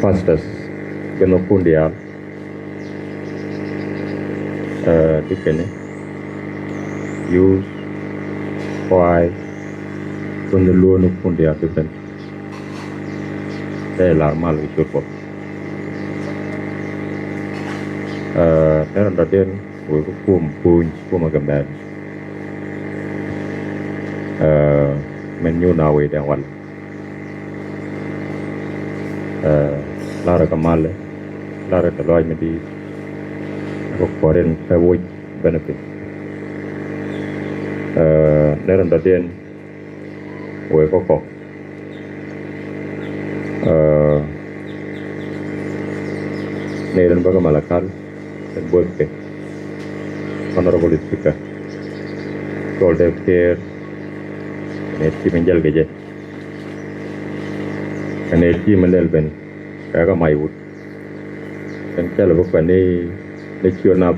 Pastors, gua̱thnikun diaal. Aa, deacon, youth, choir, gua̱thni luɔ̱ɔ̱nikun diaal ti ben. Tɛ lar mal kɛ ciöt Kuɔth. Aa, tɛ rɔ̱ dɔ̱diɛn wek kum puny kum kɛ mɛn. Aa, min nyun a wi̱i̱ dɛŋ wal. Aa, larɛ kɛ malɛ, larɛ kɛ lɔc mi di̱i̱t. Kɛ kuɔrin kɛ woc benefit. Aa, nɛ rɔ̱ dɔ̱diɛn wek kä kɔk. Aa, nɛ rin bä kä Malakal, kɛn bo̱o̱th kɛ Honorable Speaker, Col Dep Kiir, kɛn ɛ team in jäl kɛ jɛ, kɛn ɛ team in lɛl ben kɛ kä Maiwut. Kɛn cäl bä kuɛ ni, ni ciö nap.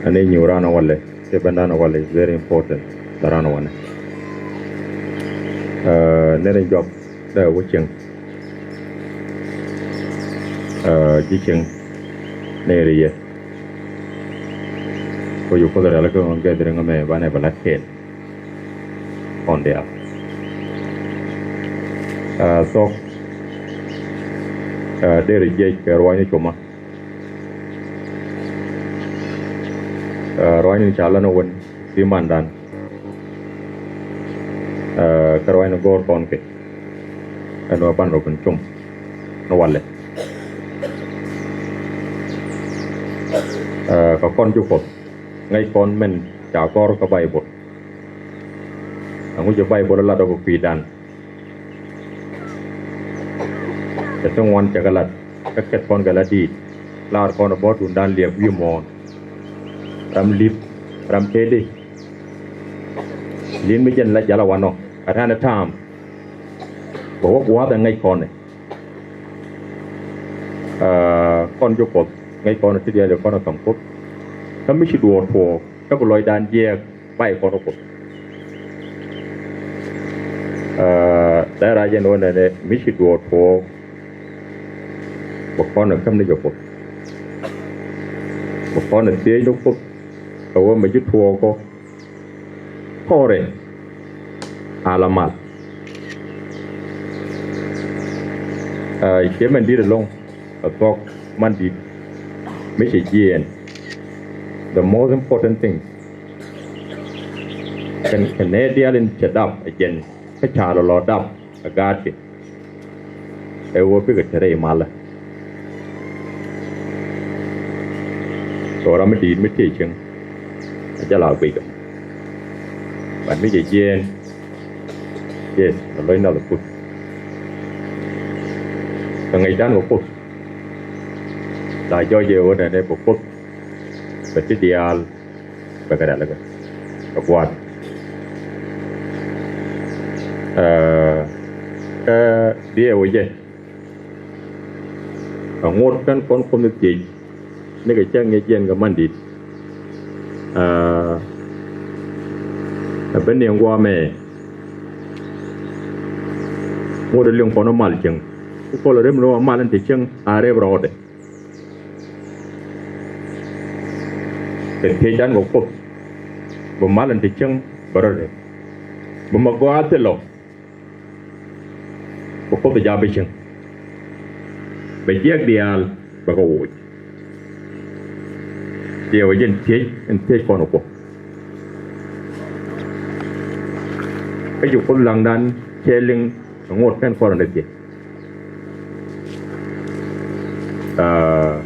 Ani nyuur ran walɛ, ti ben ran walɛ is very important. Bɛ ran wanɛ. Aa, ni rin jɔk dɛ wä cieŋ. Aa, ji̱ cieŋ ni ri yɛ. Ko yu Kuoth rial kä ɣän gathering mɛ banɛ bɛ lat kɛɛl. Kɔn diaal. Aa, thok. Aa, deri jiɛc kɛ ruany ni cuma. Aa, ruany ni ca län wän bi mandan. Aa, kä ruany ni go̱o̱r kɔn kɛ. Ɛn wä ban rɔ bin cum ni walɛ. Aa, kä kɔn ji̱ Kuɔth ŋäc kɔn min ca gɔ̱r kä Baibol. Ɛŋu jɛ Baibol lat ɔ kɛ kui̱dan. Kɛ ti ŋuan cɛ kɛ lat kä kɛth kɔn kɛ la diit. Lar kɔn ɛ bä duundan liɛp wi̱i̱ muɔ̱ɔ̱n. Ram li̱p, ram tëëdi. Li̱n mi jɛn la jal a wanɔ ɛ ta̱a̱n ɛ ta̱a̱m. Bɛ wä gua̱a̱th ɛ ŋäc kɔn ɛ. Aa, kɔn ji̱ Kuɔth ŋäc kɔn ɛ ti diaal ɛ kɔn ɛ ka̱m Kuoth. Kä mi ci duɔɔr tuɔɔk kä bi lɔcdan jiɛɛk. Bay kɔn Kuoth. Aa, dee rac ɛn ɣöö nɛnɛ mi ci duɔɔr tuɔɔk. Bɛ kɔn ɛ käm ni jɛ Kuoth. Bɛ kɔn ɛ thiec ni Kuoth. Kɛ ɣöö mɛ ji̱ tuɔɔk kɔ kɔrɛ. Ala mal. Aa, ciɛ mɛn di̱t ɛlɔ̱ŋ. Ɛ thuɔ̱k man di̱t mi cɛ jiɛɛn. The most important thing. Kɛn, kɛn nɛ diaal in cɛ dap ɛ jɛn kä ca lɔ lɔ dap ɛ gaat kɛ. Ɛ ɣöö bikɛ te rɛy malä. Kɛ ram mi di̱i̱t mi tëë cieŋ a jɛ la guic kɛ. But mi jɛ jiɛɛn, yes, a lɔc nath a Kuoth. Kɛ ŋäcdan kɛ Kuoth la jɔc jɛ ɣöö nɛnɛ bɛ Kuoth bɛ ti diaal bɛ kɛ rɛl kɛ kɛ gua̱a̱th. Ɛ, kä diɛɛk wä jɛ. Ɛ ŋot kɛn kɔn Kuoth ni thiec nikɛ cäŋ ŋi̱eec jiɛn kɛ man di̱t. Ɛ, ɛ ben ni ŋuamɛ. Ŋot ɛ liŋ kɔn mal cieŋ. Ku kɔl rem ni wä mal in te cieŋ a rep rɔɔdɛ. Kɛ thiecdan kɛ Kuoth bi mal in te cieŋ bɛ rɔ rep. Bi ma gɔaa thilɔ. Bɛ Kuoth ja̱ bi cieŋ. Bɛ jiɛk diaal bɛ kɛ woc. Diɛw jɛn thiec in thiec kɔn Kuoth. Kä ji̱ Kuoth laŋdan cɛ liŋ ŋot kɛn kɔn in thiec. Aa,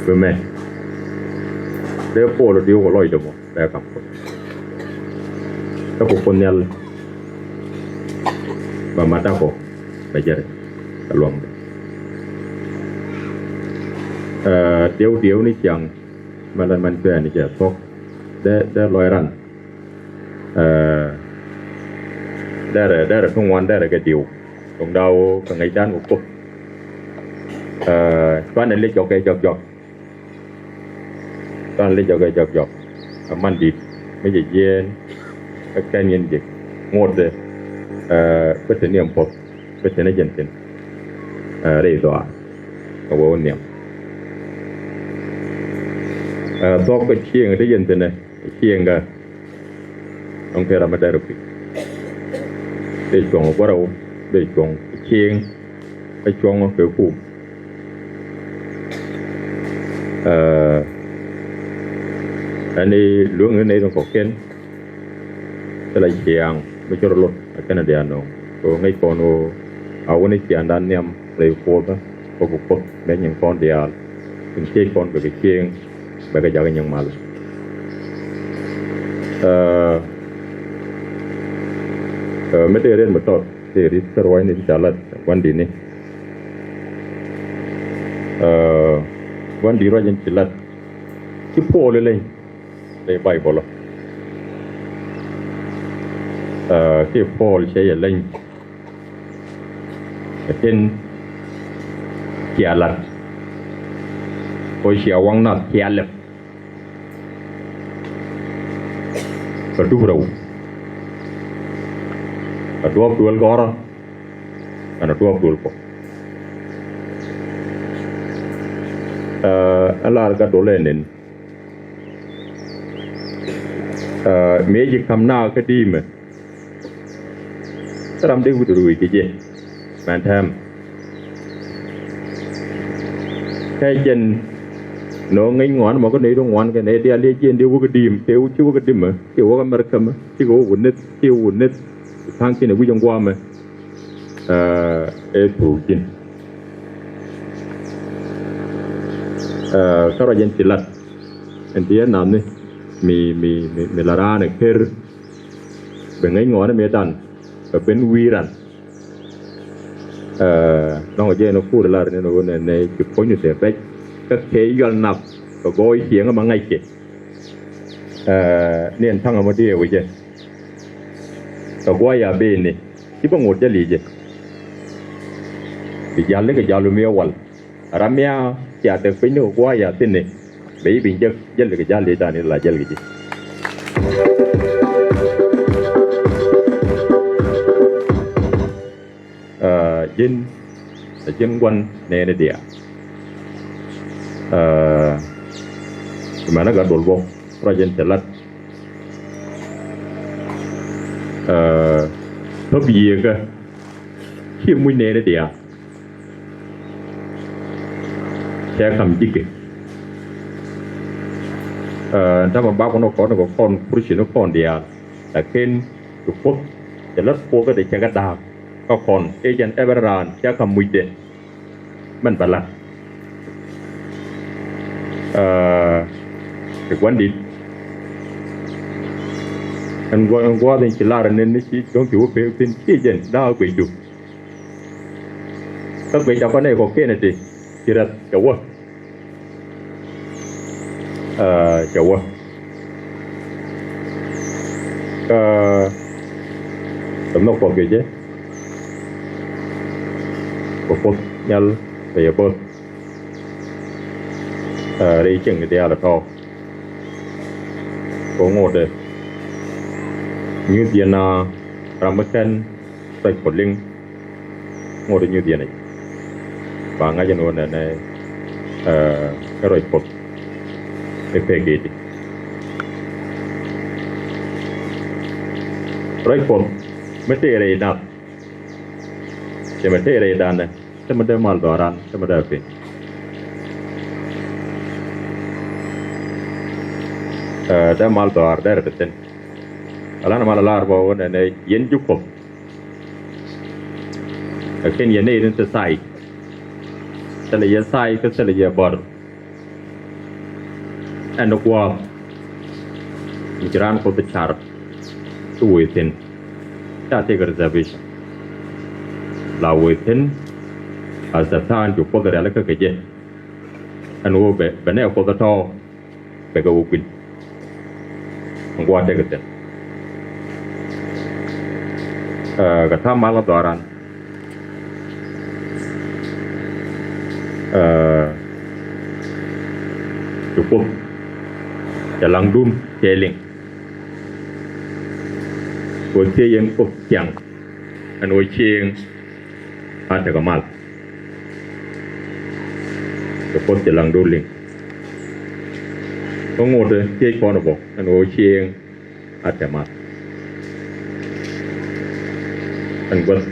bi mɛ dee Puɔl diw kɛ lɔcdɛ mɔ bɛ kam Kuoth. Kä ku Kuoth Nhial bɛ mat dakɔ bɛ jɛrɛ kɛ luaŋdɛ. Aa, diɛw diɛw ni ciaŋ mɛ lɛn mɛn cuɛ ni cɛ thuɔ̱k dee dee lɔc ran. Ɛ, derɛ derɛ ti ŋuan derɛ kɛ diw. Tuŋ daw kɛ ŋäcdan kɛ Kuoth. Ɛ, cuanɛ lec jɔk kɛ jɔk jɔk. Cuanɛ lec jɔk kɛ jɔk jɔk. Ɛ man di̱t mi jɛ jiɛɛn kä kɛn yɛn jɛ ŋotdɛ. Ɛ, bä te niɛm puɔth bä te ni jɛn thi̱n. Ɛ, rɛy dhɔaar kɛ wee wä niɛm. Ɛ, thuɔ̱k kɛ cieŋ te yɛn thi̱n ɛ cieŋ kɛ. Dɔ̱ŋ tëë ram mi dɛr kui̱. Dee cuɔ̱ŋ guärɛw, dee cuɔ̱ŋ cieŋ, dee cuɔ̱ŋ kɛ kum. Ɛ, ɛn i̱ luäŋni nɛy tin kɔ̱kiɛn. Thilɛ ciaŋ mi cä rɔ lot ɛ kɛn diaal nööŋ. Kɛ ɣöö ŋäc kɔn ɣöö a wä ni ciaŋdan nhiam rɛy Kuoth. Kɛ ku Kuoth mëë nyin kɔn diaal in thiec kɔn bɛ kɛ cieŋ bɛ kɛ jak nyin mal. Ɛ, ɛ, mi dee ret mi tɔt dee rit kä ruacni ti ca lat gua̱ndini. Ɛ, gua̱ndi ruac in ci lat ci Puɔl ileny. Ley Baybol ɔ. Ɛ, kiɛ Puɔl cɛ yɛ leny. Ɛ tin cia lat. Kɔ cia waŋ nath cia lɛp. Kɛ dup rɛw. Kɛ duɔ̱ɔ̱p duël gɔ̱rä. Kɛnɛ duɔ̱ɔ̱p duël kɔ. Ɛ, ɛ lar gat duɔl ɛ nin. Ɛ, mëë ji̱ ka̱m naath kä di̱i̱mɛ. Ram dee wi̱i̱ ruuc kɛ jɛ mɛn tɛm. Kɛ jɛn nɔ ŋäc ŋuan mɔ kä nɛy ti ŋuan kɛ nɛy diaal yɛ jiɛn dee wä kä di̱i̱m tëë wä ci wä kä di̱mɛ ci wä kä mɛr kämɛ ci kɛ wä wä neth ci wä wä neth. Tha̱a̱ŋ kiɛn ɛ wi̱c ɛ ŋuamɛ. Ɛ, ɛ thuuk ji̱n. Ɛ, kä ruac ɛn ci lat ɛn ti yɛn nathni mi mi mi mi la raan ɛ ker. Bɛ ŋäc ŋɔɔni mëëdan bɛ ben wi̱i̱ ran. Ɛ, nɔŋ jɛ ni kuur lar ni ni wun ni ci puɔ̱ny ni tëë rɛc kä kɛ yɔl nath kɛ gɔɔy cieŋä ma ŋa̱ckɛ. Ɛ, ni ɛn ta̱ŋ ɛmɔ diɛɛk wi̱cɛ kɛ gua̱a̱c a ben ni ci bä ŋot jäl i̱ jɛ. Bi ja̱l ni kɛ ja̱l mi wal. Ram mi a cia dek piny ni kɛ gua̱a̱c a thi̱n ni bɛ i̱ bi jek jäl kɛ ja̱l i̱ dan i̱ la jäl kɛ ji̱. Ɛ, ji̱n ɛ ji̱n gua̱n nɛɛni diaal. Ɛ, mɛnɛ gat duɔl bä ruac in cɛ lat. Ɛ, thop yieekä ci muc nɛɛni diaal. Cɛ kam ji̱kɛ. Ɛ, tamɛ bak kɔn kɔn kɔn Christian kɔn diaal. Lakin ti Kuoth cɛ lat Kuoth kä dee cɛ kɛ da̱a̱k kä kɔn i̱ jɛn ɛ ben raan cɛ kam mucdɛ. Mɛn bɛ lat. Aa, ti gua̱n dit. Ɛn gua̱, ɛn gua̱a̱th in ci lar ni, ni ci dɔ̱ŋ ci wä pek thin ci jɛn da̱a̱ guecdu. Kä guec ca kɔn nɛy kɔ̱kiɛn iti ci rɛth cɛ wä. Aa, cɛ wä. Kä kɛ nhɔk Kuɔth kɛ jɛ. Kɛ Kuoth Nhial kɛ yɛ bo̱th. Aa, rɛy cieŋ diaal ɛ tɔ̱. Kɛ ŋotdɛ nyuth yɛn a ram mi kɛn ruac Kuɔth liŋ. Ŋot nyuth yɛn i̱ ba ŋa̱c ɛn ɣöö nɛnɛ, ɛ, ɛ ruac Kuɔth ɛ pek i̱di. Ruac Kuɔth mi tëë rɛy nath, cɛ mi tëë rɛy danɛ, cɛ mi dee mal dhɔaaran, cɛ mi dee piny. Ɛ, dee mal dhɔaar dee rɛ te thi̱n. Alan mal a lar bä ɣöö nɛnɛ yɛn ji̱ Kuɔth. Lakin yɛ nɛy tin te thaay. Thilɛ yɛ thaay kä thilɛ yɛ bär. Ɛn gua̱a̱th mi ci raan Kuoth car ti wee thi̱n. Ca tëëkɛ reservation. La wee thi̱n a Satan cu Kuoth rialikä kɛ jɛ. Ɛn ɣöö bɛ, bɛ nɛ Kuoth ɛ tɔ̱. Bɛ kɛ wä gui̱n. Ɛn gua̱a̱th tekɛ thi̱n. Ɛ, kɛ ta̱a̱ mal kä dhɔaaran. Ɛ, ci Kuoth cɛ laŋdun cɛ liŋ. Kɛ ɣöö thiec yɛn Kuoth thiaŋ. Ɛn ɣöö cieŋ a tekɛ mal. Kɛ Kuoth cɛ laŋdun liŋ. Kä ŋotdɛ thiec kɔn bä ɛn ɣöö cieŋ a tɛ mal. Ɛn guäth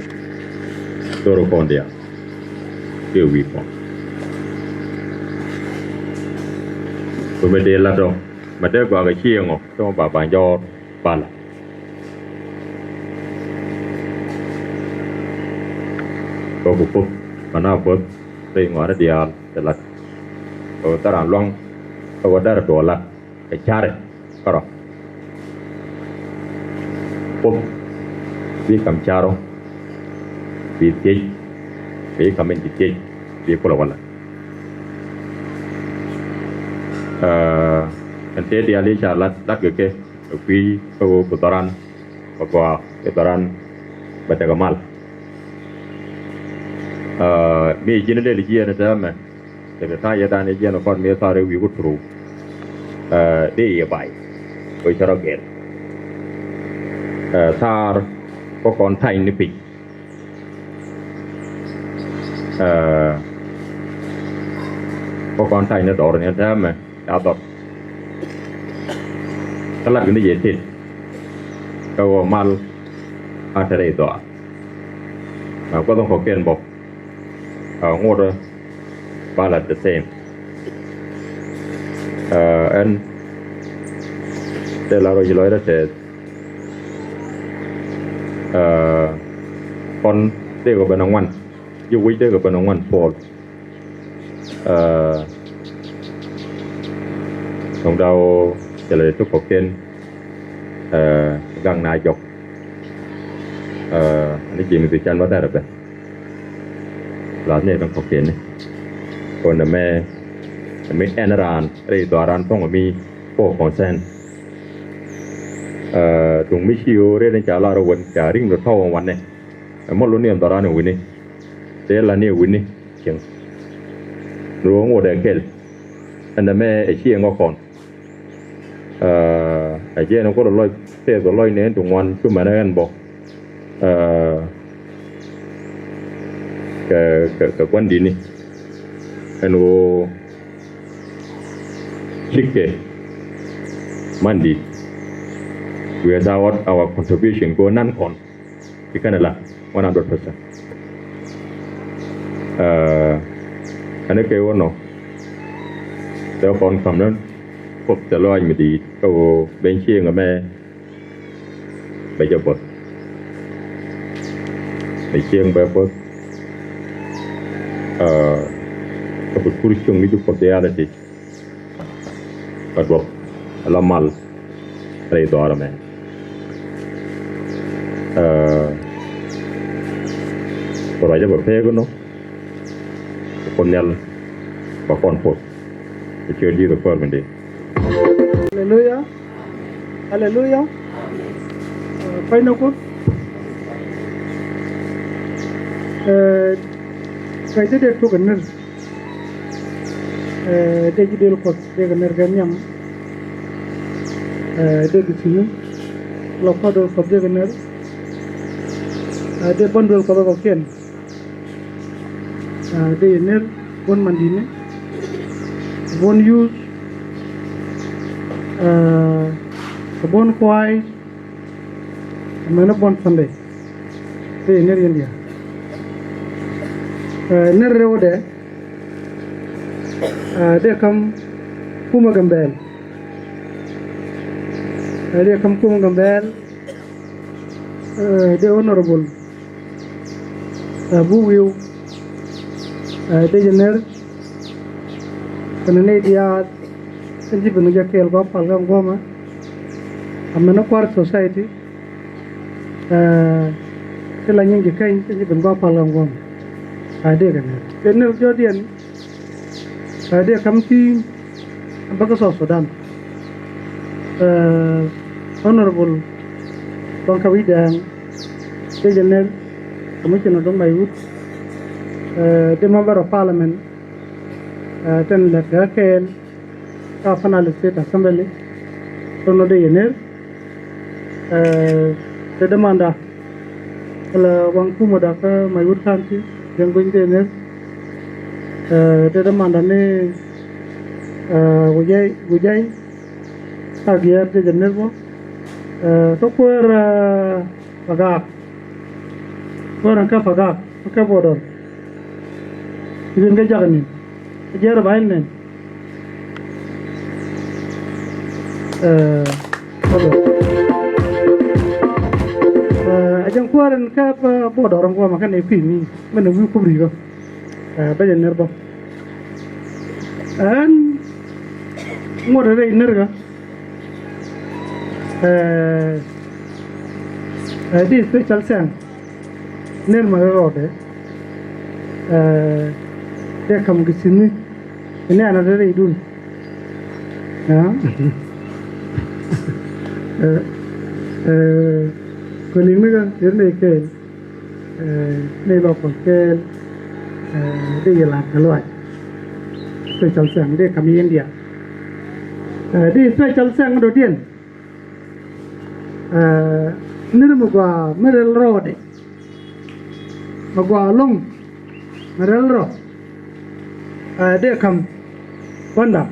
dhorɛ kɔn diaal kiɛ wi̱i̱ kɔn. Kɛ mi dee lat ɔ mɛ dee gɔaa kɛ cieŋ ɔ tɔ̱ ba ba jɔɔr. Bala. Kɛ ku Kuoth, mana Kuoth, rɛy ŋɔaani diaal, te lat. Kɛ ku thɛran luaŋ, kɛ ku dɛr duɔl lat, kɛ carɛ, kärɔ. Kuoth, bi kam carɔ, bi thiec, bi kam in bi thiec, bi kulɛ wala. Ɛɛ, ɛn tëë diaal i̱ ca lat, lat kɛ kɛ, kɛ kui̱ kä ɣöö bi dhɔran, kɛ gɔaa i̱ dhɔran bɛ tekɛ mal. Aa, mi ji̱n lel jiɛɛn täämɛ, tekɛ ta̱a̱ yɛ dan i̱ jiɛɛn kɔn mi thaar i̱ wi̱i̱ ku turu. Aa, dee yɛ bay, kɛ cɛ rɔ gɛl. Aa, thaar kä kɔn ta̱ny ni piny. Aa, kä kɔn ta̱ny ni dhɔr ni täämɛ ca dhɔr. Kä lat kɛ ni jɛ tet kä ɣöö mal a te rɛy dhɔaar. Aa, gua̱th in kɔ̱kiɛn bä, aa, ŋotdä ba lat the same. Aa, ɛn dee la rɔ ji̱ lɔcdä tɛth. Aa, kɔn dee kɔ ben a ŋuan, ji̱ wi̱c dee kɔ ben a ŋuan Puɔl. Aa, dɔ̱ŋ daw cɛ lɛ ti kɔ̱kiɛn, aa, gaŋ na jɔk. Aa, ni ji̱ mi thi can ma thɛr ben. La ni dɔ̱ŋ kɔ̱kiɛn ni kɔn mɛ mi ɛn raan rɛy dhɔaran thɔŋ mi kɔ concern. Aa, duŋ mi ci ɣöö rɛy ni ca lar wen ca riŋ ni tɔw wanɛ. Ɛ mɔ lo ni ɛn dhɔaran wi̱ni. Tëë la ni wi̱ni cieŋ. Ni ɣöö ŋot ɛ kɛl. Ɛn ɛmɛ ɛ cieŋ ɔ kɔn. Aa, ɛ jɛn ɛ kɔn lɔc tɛth ɔ lɔc ni ɛn ti ŋuan cu mɛn ɛ ɛn bɔ. Aa, kɛ, kɛ, kɛ gua̱n di̱t ni. Ɛn ɣöö cikɛ man di̱t. Without our contribution kɛ ɣöö nan kɔn. Ci kɛn ɛ la one hundred percent. Aa, ɛn kɛ wä nɔ. Tɛ kɔn kam ni Kuoth tɛ lɔaac mi di̱i̱t kä ɣöö ben cieŋ ɛmɛ bɛ jɛ buɔth. Bɛ cieŋ bɛ buɔth. Aa, kä bi kur cuŋ ni ji̱ Kuoth reality. Ka duɔ̱p ala mal rɛy dhɔaar ɛmɛ. Ɛ, bɛ ruacdä bɛ pek inɔ. Bɛ Kuoth Nhial bɛ kɔn puɔth. Bɛ ciöt Ji̱thɛ Kuäär min dee. Aleluya. Aleluya. Ɛ, pay ni Kuoth. Ɛ, pay ti dee tuk ɛ nir. Ɛ, dee ji̱ duël Kuɔth, dee kɛ ner kɛ nhiam. Ɛ, dee kɛ thi̱n. Lɔ Kuɔth duël Kuɔth dee kɛ ner. Ɛ, dee buɔ̱n duël Kuɔth kɔ̱kiɛn. Ɛ, dee yɛ ner buɔ̱n mandi̱ni. Buɔ̱n yuth. Ɛ, kɛ buɔ̱n kuay. Mɛn buɔ̱n Sunday. Dee ner yɛn diaal. Ɛ, ner rɛwdɛ. Ɛ, dee kam kumɛ Gambɛl. Ɛ, dee kam kumɛ Gambɛl. Ɛ, dee Honorable. Ɛ, Buk Wi̱i̱w. Ɛ, dee jɛ ner. Kɛnɛ nɛy diaal. Kɛn ji̱ ben jɛ kɛɛl gɔaa pal kɛ ŋuɔ̱mɛ. Amɛn kua̱r society. Ɛ, ti la nyin ji̱ keny ti ji̱ ben gɔaa pal kɛ ŋuɔ̱m. Ɛ, dee kɛ ner. Dee ner jɔ̱ɔ̱diɛn. Ɛ, dee kam ti bäkä South Sudan. Ɛ, Honorable Bɔŋkä Wi̱c Dɛŋ. Dee jɛ ner. Commissioner Dɔŋ Maiwut. Ɛ, dee member of parliament. Ɛ, tin lɛt kɛ kɛɛl. Kä Fana State Assembly. Tɔnɔ dee yɛ ner. Ɛ, te dämanda. Kɛ la waŋ kumä dak kä Maiwut County. Jɛn guiny dee ner. Ɛ, te dämanda ni, ɛ, Wujay, Wujay. Kä Giɛɛr dee jɛ ner bä. Ɛ, kä kuäär, ɛ, Pagak. Kuäär ɛn kä Pagak. Kä Bodor. I̱ ben kä jak ni. Ɛ jiɛɛr ba in nɛn. Ɛ, ɛ, ɛ jɛn kuäär ɛn kä, ɛ, Bodor ɛn guɔmɛ kä nɛ kui̱ mi. Mɛn ɛ wi̱i̱ kup ri̱kä. Ɛ, bä jɛ ner bä. Ɛn ŋuɔ̱t rɛy ner kä. Ɛ, ɛ, di special thanks. Ner ma rɔɔdɛ. Ɛ, dee kam kɛ thi̱n ni. Ni anɔ dee rɛy dun. Ɛ, ɛ, kɛ liŋ ni kä, yɛr ni kɛɛl. Ɛ, ni lɔ kɔn kɛɛl. Ɛ, dee yɛ lat kɛ luac. Special thanks, dee kam India. Ɛ, di special thanks dɔ̱diɛn. Ɛ, nir mi gɔaa mi rɛl rɔɔdɛ. Mi gɔaa lo̱ŋ mi rɛl rɔ. Ɛ, dee kam kuanda.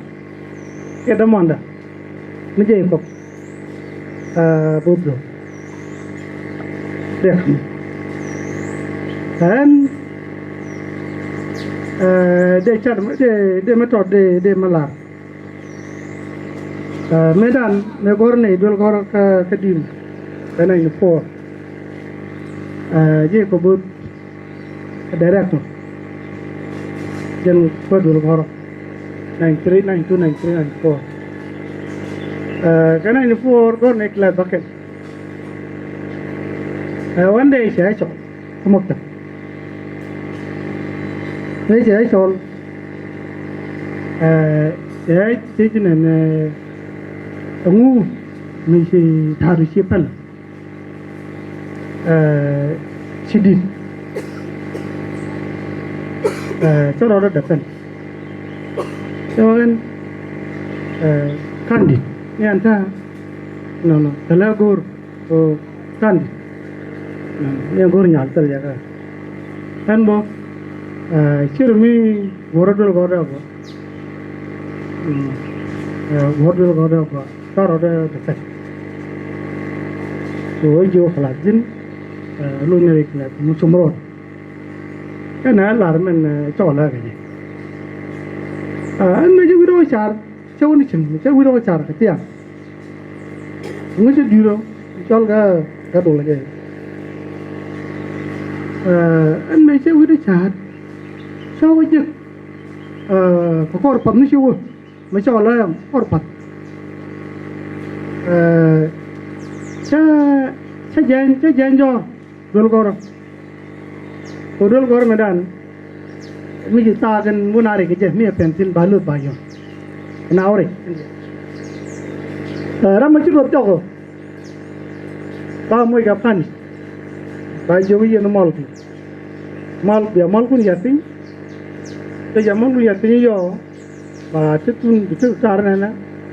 Kɛ dämanda. Mi jɛ ikɔp. Ɛ, bublo. Dee kam. Ɛn, ɛ, dee cat, dee, dee mi tɔt, dee, dee mi lar. Ɛ, mëëdan mëë gɔ̱r nɛy duel gɔ̱r kä, kä di̱n. Kä ninety four. Ɛ, ji̱ kɛ bo̱th director. Jɛn kuäär duel gɔ̱r. Ninety three, ninety two, ninety three, ninety four. Ɛ, kä ninety four gɔ̱r nɛy class bäkɛl. Ɛ, wandɛ cɛ cɔl kä maktab. Mëë cɛ cɔl, ɛ, cɛ cɛ ci nɛn, ɛ, ɛŋu mi ci ta̱a̱du ci päl. Ɛ, ci di̱t. Ɛ, cä rɔɔdä däpɛn. Cä wä ɣän, ɛ, ka̱n di̱t ni an ta̱a̱. Nɔnɔ tɛlɛ go̱o̱r. Ɔ, kandi. Ni go̱r nyal thil yaka. Ɛn bɔ, ɛ, cir mi go̱r duel go̱r dɛ bɔ. Mm, ɛ, go̱r duel go̱r dɛ bɔ. Tarɔ dɛ dɛ pɛt. So wä ji̱ wä klas ji̱n, ɛ, lo nyɛ ri klas mu cum rɔɔd. Ɛn ɛ lar mɛn, ɛ, cɔl ɛ kɛ ji̱. Ɛ, ɛn mɛ ji̱ wi̱r wä car, cɛ wä ni cim, cɛ wi̱r wä car kɛ tiam. Ŋucä di̱t rɔ cɔl kɛ kɛ dol kɛ. Ɛ, ɛn mëë cɛ wi̱cdɛ ca̱a̱t cä wä jek. Ɛ, kɛ kɔr path mi ci wä mi cɔl ɛ kɔr path. Ɛ, cä, cä jɛn, cä jɛn jɔɔr duel gɔrä. Kɛ duel gɔrä mi dan mi ci thaak in wun a rik kɛ jɛ mi ɛ pɛn thin ba luth ba yɔn. Na wä rik. Ɛ, ram mi ci luth jɔk ɔ. Ba moc kɛ pan. Ba jiök i̱ yɛn mɔl kɛ. Mal bia mal kun yat piny. Te ja mal kun yat piny yɔ. Ba te tun bi te tar nɛnɛ.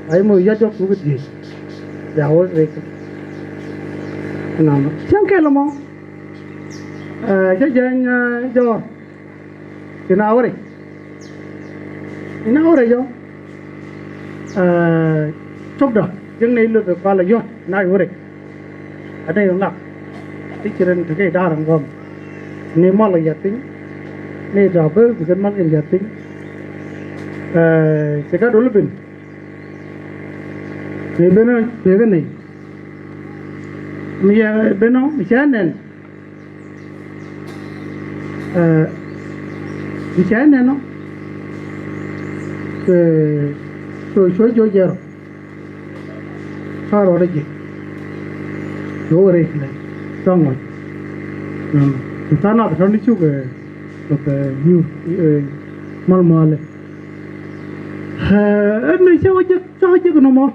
Ba i̱ moc yat jɔk kuk diec. Bia wä rek. Nɔnɔ cäŋ kɛl mɔ. Ɛ, cä jɛny, ɛ, jɔɔr. Ti na wä rek. Ti na wä rek jɔ. Ɛ, copdä jiäkni luth kualɛ yɔt na wä rek. A dee ŋak ti ci rɛn tekɛ da̱r ɛn gɔm. Ni mal kɛ yat piny. Ni dɔ̱a̱p bä bi kɛn mal kɛn yat piny. Ɛ, ci gat wä lupin. Ni ben ɔ, ben ɔ, mi yɛ ben ɔ, mi cɛ nɛn. Ɛ, mi cɛ nɛn ɔ. Ɛ, cuɛ, cuɛ jiök jɛ rɔ. Ka rɔ rɛ jɛ. Jɛ wä rɛ kɛ lɛ. Cua ŋuɔc. Ɛ, tu tha nath tɔni cuk, ɛ, lɔth, ɛ, nyur, ɛ, mal malɛ. Ɛ, ɛn ni cɛ wä jek, cɛ wä jek nɔmɔ.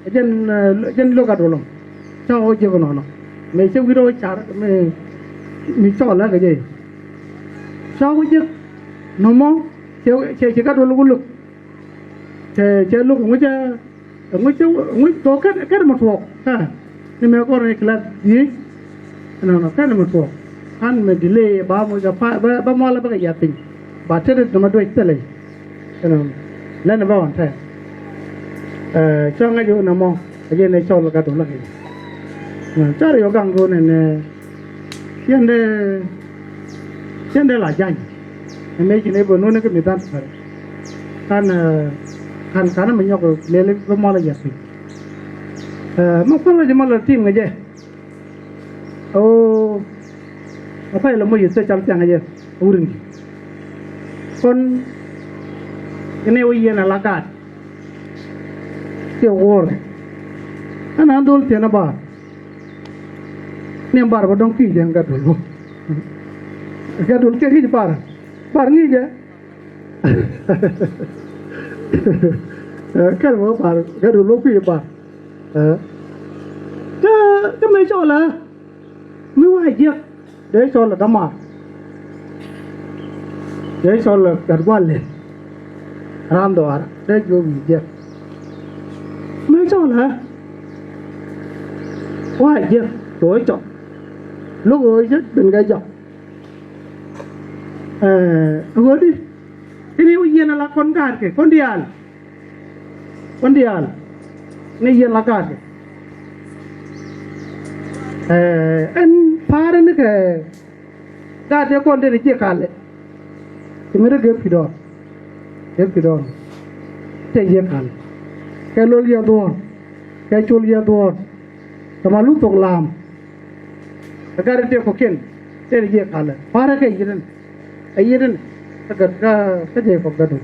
Jɛn, ɛ, jɛn lo̱k a dolɔŋ. Cä ɣɔw jiäk nɔnɔ. Mëë cä wi̱r ɣɔw car, mëë, mi cɔɔl lä kɛ jɛ. Cä ɣɔw jiäk nɔmɔ, cɛ, cɛ, cɛ gat wä lo̱k wä lo̱k. Cɛ, cɛ lo̱k ŋucä, ŋucä, ŋuc thok kɛn, kɛn mɔ tuɔɔk. Ha. Ni mëë kɔr ni class dhiec. Nɔnɔ, kɛn mɔ tuɔɔk. Kan mɛ delay ba mɔ jɛ pa, ba, ba mɔlɛ bä kɛ yat piny. Ba tet nɔmɔ duec thilɛ. Ɛnɔ lɛn bä ɣɔn tɛɛr. Ɛ, cä ŋäc ɣöö nɔmɔ ɛ jɛn ɛ cɔl gat wä lä kɛ. Ɛ, cä rɛ yɔ gaŋ ɣöö nɛn, ɛ, cien dee, cien dee la ja̱ny. Ɛ mëë ci nɛ bä nuni kä mi dhan tɛɛr. Kan, ɛ, kan, kan mi nyɔk lɛli bä mɔlɛ yat piny. Ɛ, ma kuäl ɣä jɛ mɔlɛ tim ŋäcɛ. Ɣöö ɛ pay lɛ moc yɛ thil cal thiaŋ yɛ wurin. Kɔn inɛ wä yɛn a la gaat. Kiɛ wuɔr ɛn an dhol thiɛn a bar. Ni bar bä dɔ̱ŋ ki̱i̱c ɛn gat dol bä. Gat dol kiɛ ŋi̱i̱c bar. Bar ŋi̱i̱c ɛ. Ɛ, kɛn mɔ bar gat dol bä kui̱ bar. Ɛ, kä, kä mëë cɔl ɛ mi wa jiäk dee cɔl ɛ dämaar. Dee cɔl ɛ gat gua̱l lɛ. Ram dhɔaar dee jiök wi̱i̱ jiäk. Mëë cɔl ɛ wa jiäk do̱ cɔk. Lo̱k ɣöö jiäk ben kɛ jɔk. Ɛ, ɣöö di ini wä yieen ala kɔn gaatkɛ kɔn diaal. Kɔn diaal ni yieen la gaatkɛ. Ɛ, ɛn pa̱a̱rä ni kɛ gaatkɛ kɔn dee ni jiɛ kalɛ. Ti mi ri gep ki dɔɔr. Gep ki dɔɔr. Tɛ jiɛ kalɛ. Kɛ lol yɛ dhuɔ̱ɔ̱r. Kɛ col yɛ dhuɔ̱ɔ̱r. Tɛ ma luth thok laam. Ɛ gat in tëë kɔ̱kiɛn tëë ni jiɛ kalɛ pa̱rä kɛ yi̱t in. Ɛ yi̱t in kä gat kä kä jɛ kɔk gat in.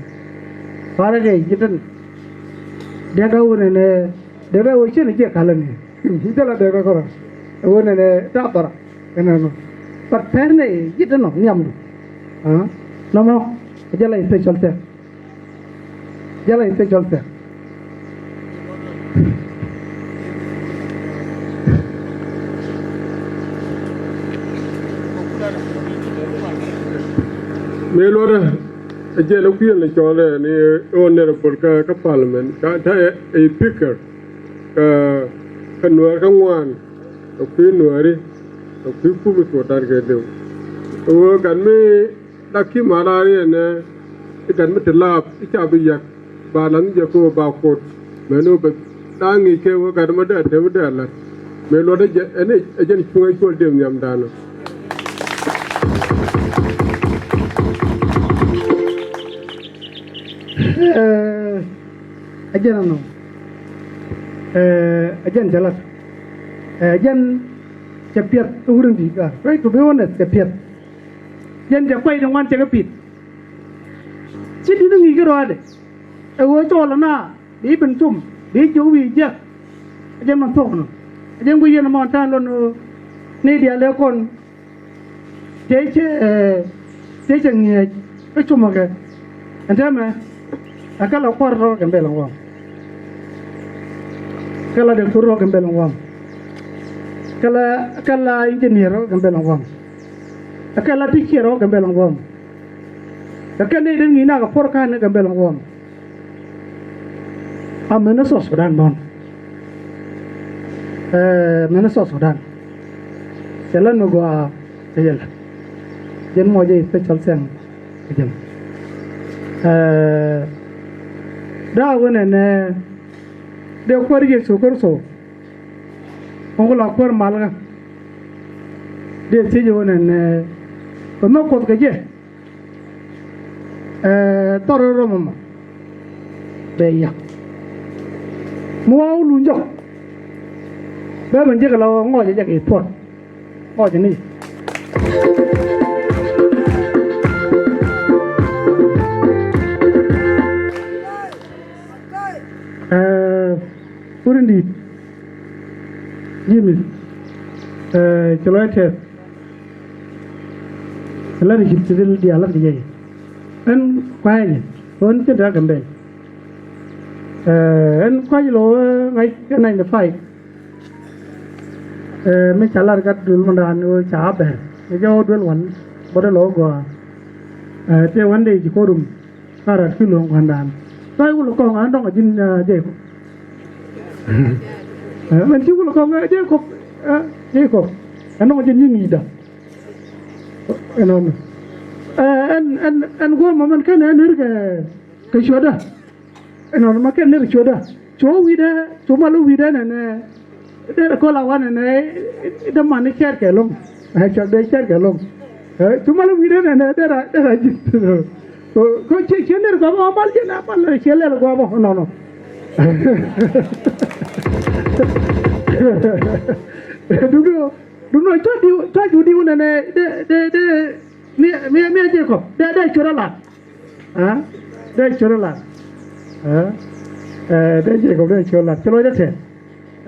Pa̱rä kɛ yi̱t in. Dɛk ɛ wun in ɛ dɛk ɛ wun cin jiɛ kalɛ ni. Jɛ la dɛk ɛ kɔrɔ ɛ wun in ɛ ta thɔra. Ɛn ɛn but pɛr ni yi̱t in nɔ nhiam du. Nɔmɔ ɛ jɛ la special tɛk. Jälɛ in te cɔl tɛk. Mëë luɔtdä ɛ jɛn ɛ kui̱ ɛn lɛ cɔl ɛ ni honorable kä, kä parliament kä, kä ɛ, ɛ speaker kä, kä nuäär kä ŋuan kä kui̱ nuääri kä kui̱ kumi tuɔɔk da̱r kɛ dëw. Ɛ ɣöö gat mi Dak ki ma la riɛn ɛ i̱ gat mi ti laap i̱ ca bi yak ba lath ni jɛ ko ba kot. Mɛn ni wä bɛ daa ŋi̱i̱c kɛ wä gat mi dee te mi dee lath. Mëë luɔt ɛ jɛ ɛn ɛ jɛn cuŋ ɛ cuɔl diɛm nhiam daanɔ. Ɛ jɛn ɛnɔ ɛ jɛn jɛ lath ɛ jɛn cɛ piɛth ɛ wurindi ka. Right, to be honest, cɛ piɛth. Yɛn jɛ kuay ni ŋuan cɛ kɛ pit. Ci di̱t ni ŋi̱i̱c kärɔaadɛ ɛ ɣöö cɔɔl ɛna bi ben thum bi jiök wi̱i̱ jiäk. Ɛ jɛn man thuɔ̱k nɔ. Ɛ jɛn guic yɛn ɛmɔ ɛn ta̱a̱ lon ni diaal ëë kɔn tëë cɛ, ɛ, tëë cɛ ŋi̱eec kä cumä kɛ. Ɛn täämɛ ɛ kɛ la kuäär rɔ kɛ Gambɛl ɛn ɣɔ̱ɔ̱m. Kɛ la dɔktor rɔ kɛ Gambɛl ɛn ɣɔ̱ɔ̱m. Kɛ la, kɛ la engineer rɔ kɛ Gambɛl ɛn ɣɔ̱ɔ̱m. Ɛ kɛ la teacher rɔ kɛ Gambɛl ɛn ɣɔ̱ɔ̱m. Ɛ kɛ nɛy tin ŋi̱i̱c nak kɛ puɔ̱r ka̱n ni Gambɛl ɛn ɣɔ̱ɔ̱m. Amäni South Sudan bä. Ɛɛ, amäni South Sudan. Cɛ lät mi gɔaa cɛ jɛ lät. Jɛn mɔ jɛ special thanks kɛ jɛ. Ɛɛ, dee a wen ɛnɛ, dee Kuäär Yecu Kritho. Ŋu ku la kuäär malkä. Dee thiec wen ɛnɛ, bɛ mɛ Kuoth kɛ jɛ. Ɛɛ, thɔr rɔ mɔmɔ bɛ yak. Mi wa wä luny jɔk. Bɛ ben jek la ŋɔc jɛ jɛ kɛ thuɔt. Ŋɔc ni. Ɛɛ, wur in di̱i̱t. Ji̱ mi. Ɛɛ, ci lɔc tɛth. Lat i̱ cip ti dhil diaal lat kɛ jɛ. Ɛn kua̱nyɛ ɣän cin te Gambɛl. Ɛn kua̱ny lɔ ŋa̱c kɛ ninety five. Mi ca lat gat duël mɔndan ɣöö ca bɛr mi jɔw duël wan bɔt lɔ gɔaa. Tëë wan dee ci korum. Ka̱rät ki lo̱ŋ kua̱ndan. Tɔ̱ i̱ wulɛ kɔŋ an dɔ̱ŋ a ji̱n, ah, Jacob. Eh, mɛn ci wulɛ kɔŋ, eh, Jacob, eh, Jacob. Ɛn dɔ̱ŋ a ji̱n nyin i̱da. Ɛnɔnɔ. Eh, ɛn, ɛn, ɛn guɔ̱mɔ mɛn kɛn ɛn ner kɛ, kɛ cuɔ̱dä. Ɛnɔnɔ ma kɛn ner cuɔ̱dä. Cu wi̱dɛ, cu mal wi̱dɛ nɛnɛ. Derɛ kɔl a wanɛ nɛ, däman ni cɛɛt kɛ lo̱ŋ. Ɛ, cɔl dee cɛɛt kɛ lo̱ŋ. Ɛ, cu mal wi̱dɛ nɛnɛ, derɛ, derɛ ji̱. Ko, ko ciɛ, ciɛ ner guamɔ, mal jiɛn, mal ciɛ lɛl guamɔ, nɔnɔ. Duŋdu, duŋdu, cua diw, cua ju diw nɛnɛ, dee, dee, dee, mi, mi, mi a Jacob, dee, dee cuɔt a lat. Aa, dee ciöt lat. Aa, ɛ, dee Jacob dee ciöt lat. Ci lɔcdä tɛth.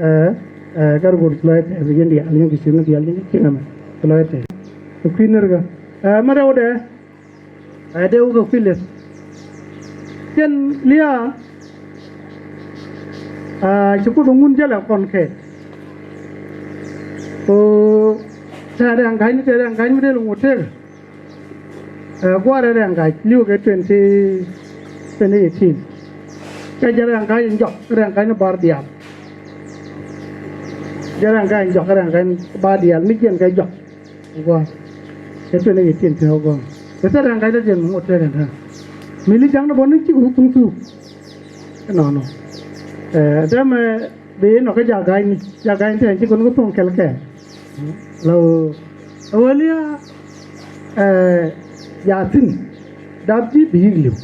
Ɛ, ɛ, gat go̱r ci lɔcdä tɛth. Yɛn diaal, yɛn kɛ ciöt ni diaal, yɛn kɛ ciöt ni mɛ. Ci lɔcdä tɛth. Kɛ kui̱ nɛr kä. Ɛ, mɛ rɛw dee. Ɛ, dee wä kɛ kui̱ leth. Cɛn lia̱a̱. Aa, ci Kuoth ŋun jälɛ kɔn kɛ. Ko, tɛ̈rɛ ŋa̱cni, tɛ̈rɛ ŋa̱cni mi dee lɛ ŋot tëëk. Ɛ, gua̱a̱r ɛ Rɛŋ Ga̱c li̱w kɛ twenty, twenty eighteen. Kɛ jɛ Rɛŋ Ga̱c in jɔk, Rɛŋ Ga̱c ni bar diaal. Jɛ Rɛŋ Ga̱c in jɔk, Rɛŋ Ga̱c ni bar diaal, mi jiɛn kɛ jɔk. Gua̱a̱r. Kɛ twenty eighteen ti ɣä gua̱a̱r. Kɛ thil Rɛŋ Ga̱c ni jiɛn mi ŋot tëëk ɛn täämɛ. Mi li ja̱ŋ ni bä ni cik rut thuŋ thuk. Ɛnɔnɔ. Ɛ, täämɛ, bi nɔ kä ja̱ ga̱cni, ja̱ ga̱cni tɛn ci kɔn kä thoŋ kɛl kɛɛl. Lɔ, ɛ wä lia̱a̱, ɛ, ja̱ thi̱n, dap ji̱ bi yi̱k li̱w.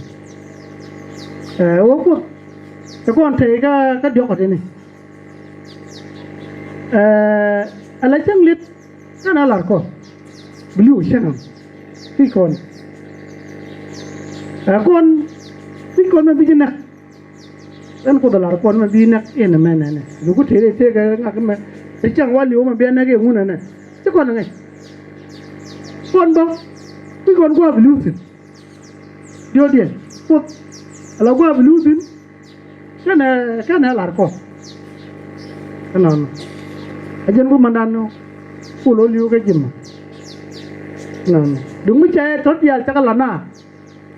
Ɛ, wä Kuoth, ɛ kɔn tɛy kä, kä diɔ̱k kɔ tini. Ɛ, ala cäŋ li̱th, kɛn a lar kɔn. Bi li̱w cäŋ am. Ki kɔn. Ɛ kɔn, ki kɔn mɛ bi ji̱ näk. Ɛn Kuoth a lar kɔn mɛ bi näk in mɛ nɛnɛ. Luku tëë tëë kɛ ŋak mɛ. Ɛ cäŋ wa li̱w mɛ bi a näk in ŋun nɛnɛ. Ci kɔn ŋäc. Kɔn bä. Ki kɔn gua̱a̱ bi li̱w thi̱n. Diɔ̱ɔ̱kdiɛn. Kuoth. Ala gua̱a̱ bi li̱w thi̱n. Kɛnɛ, kɛnɛ lar kɔn. Ɛnɔnɔ. A jɛn ku mandan nɔ. Ku lo̱ li̱w kɛ ji̱n mɔ. Ɛnɔnɔ. Duŋ mi cɛ tɔ̱ diaal cakɛ la na.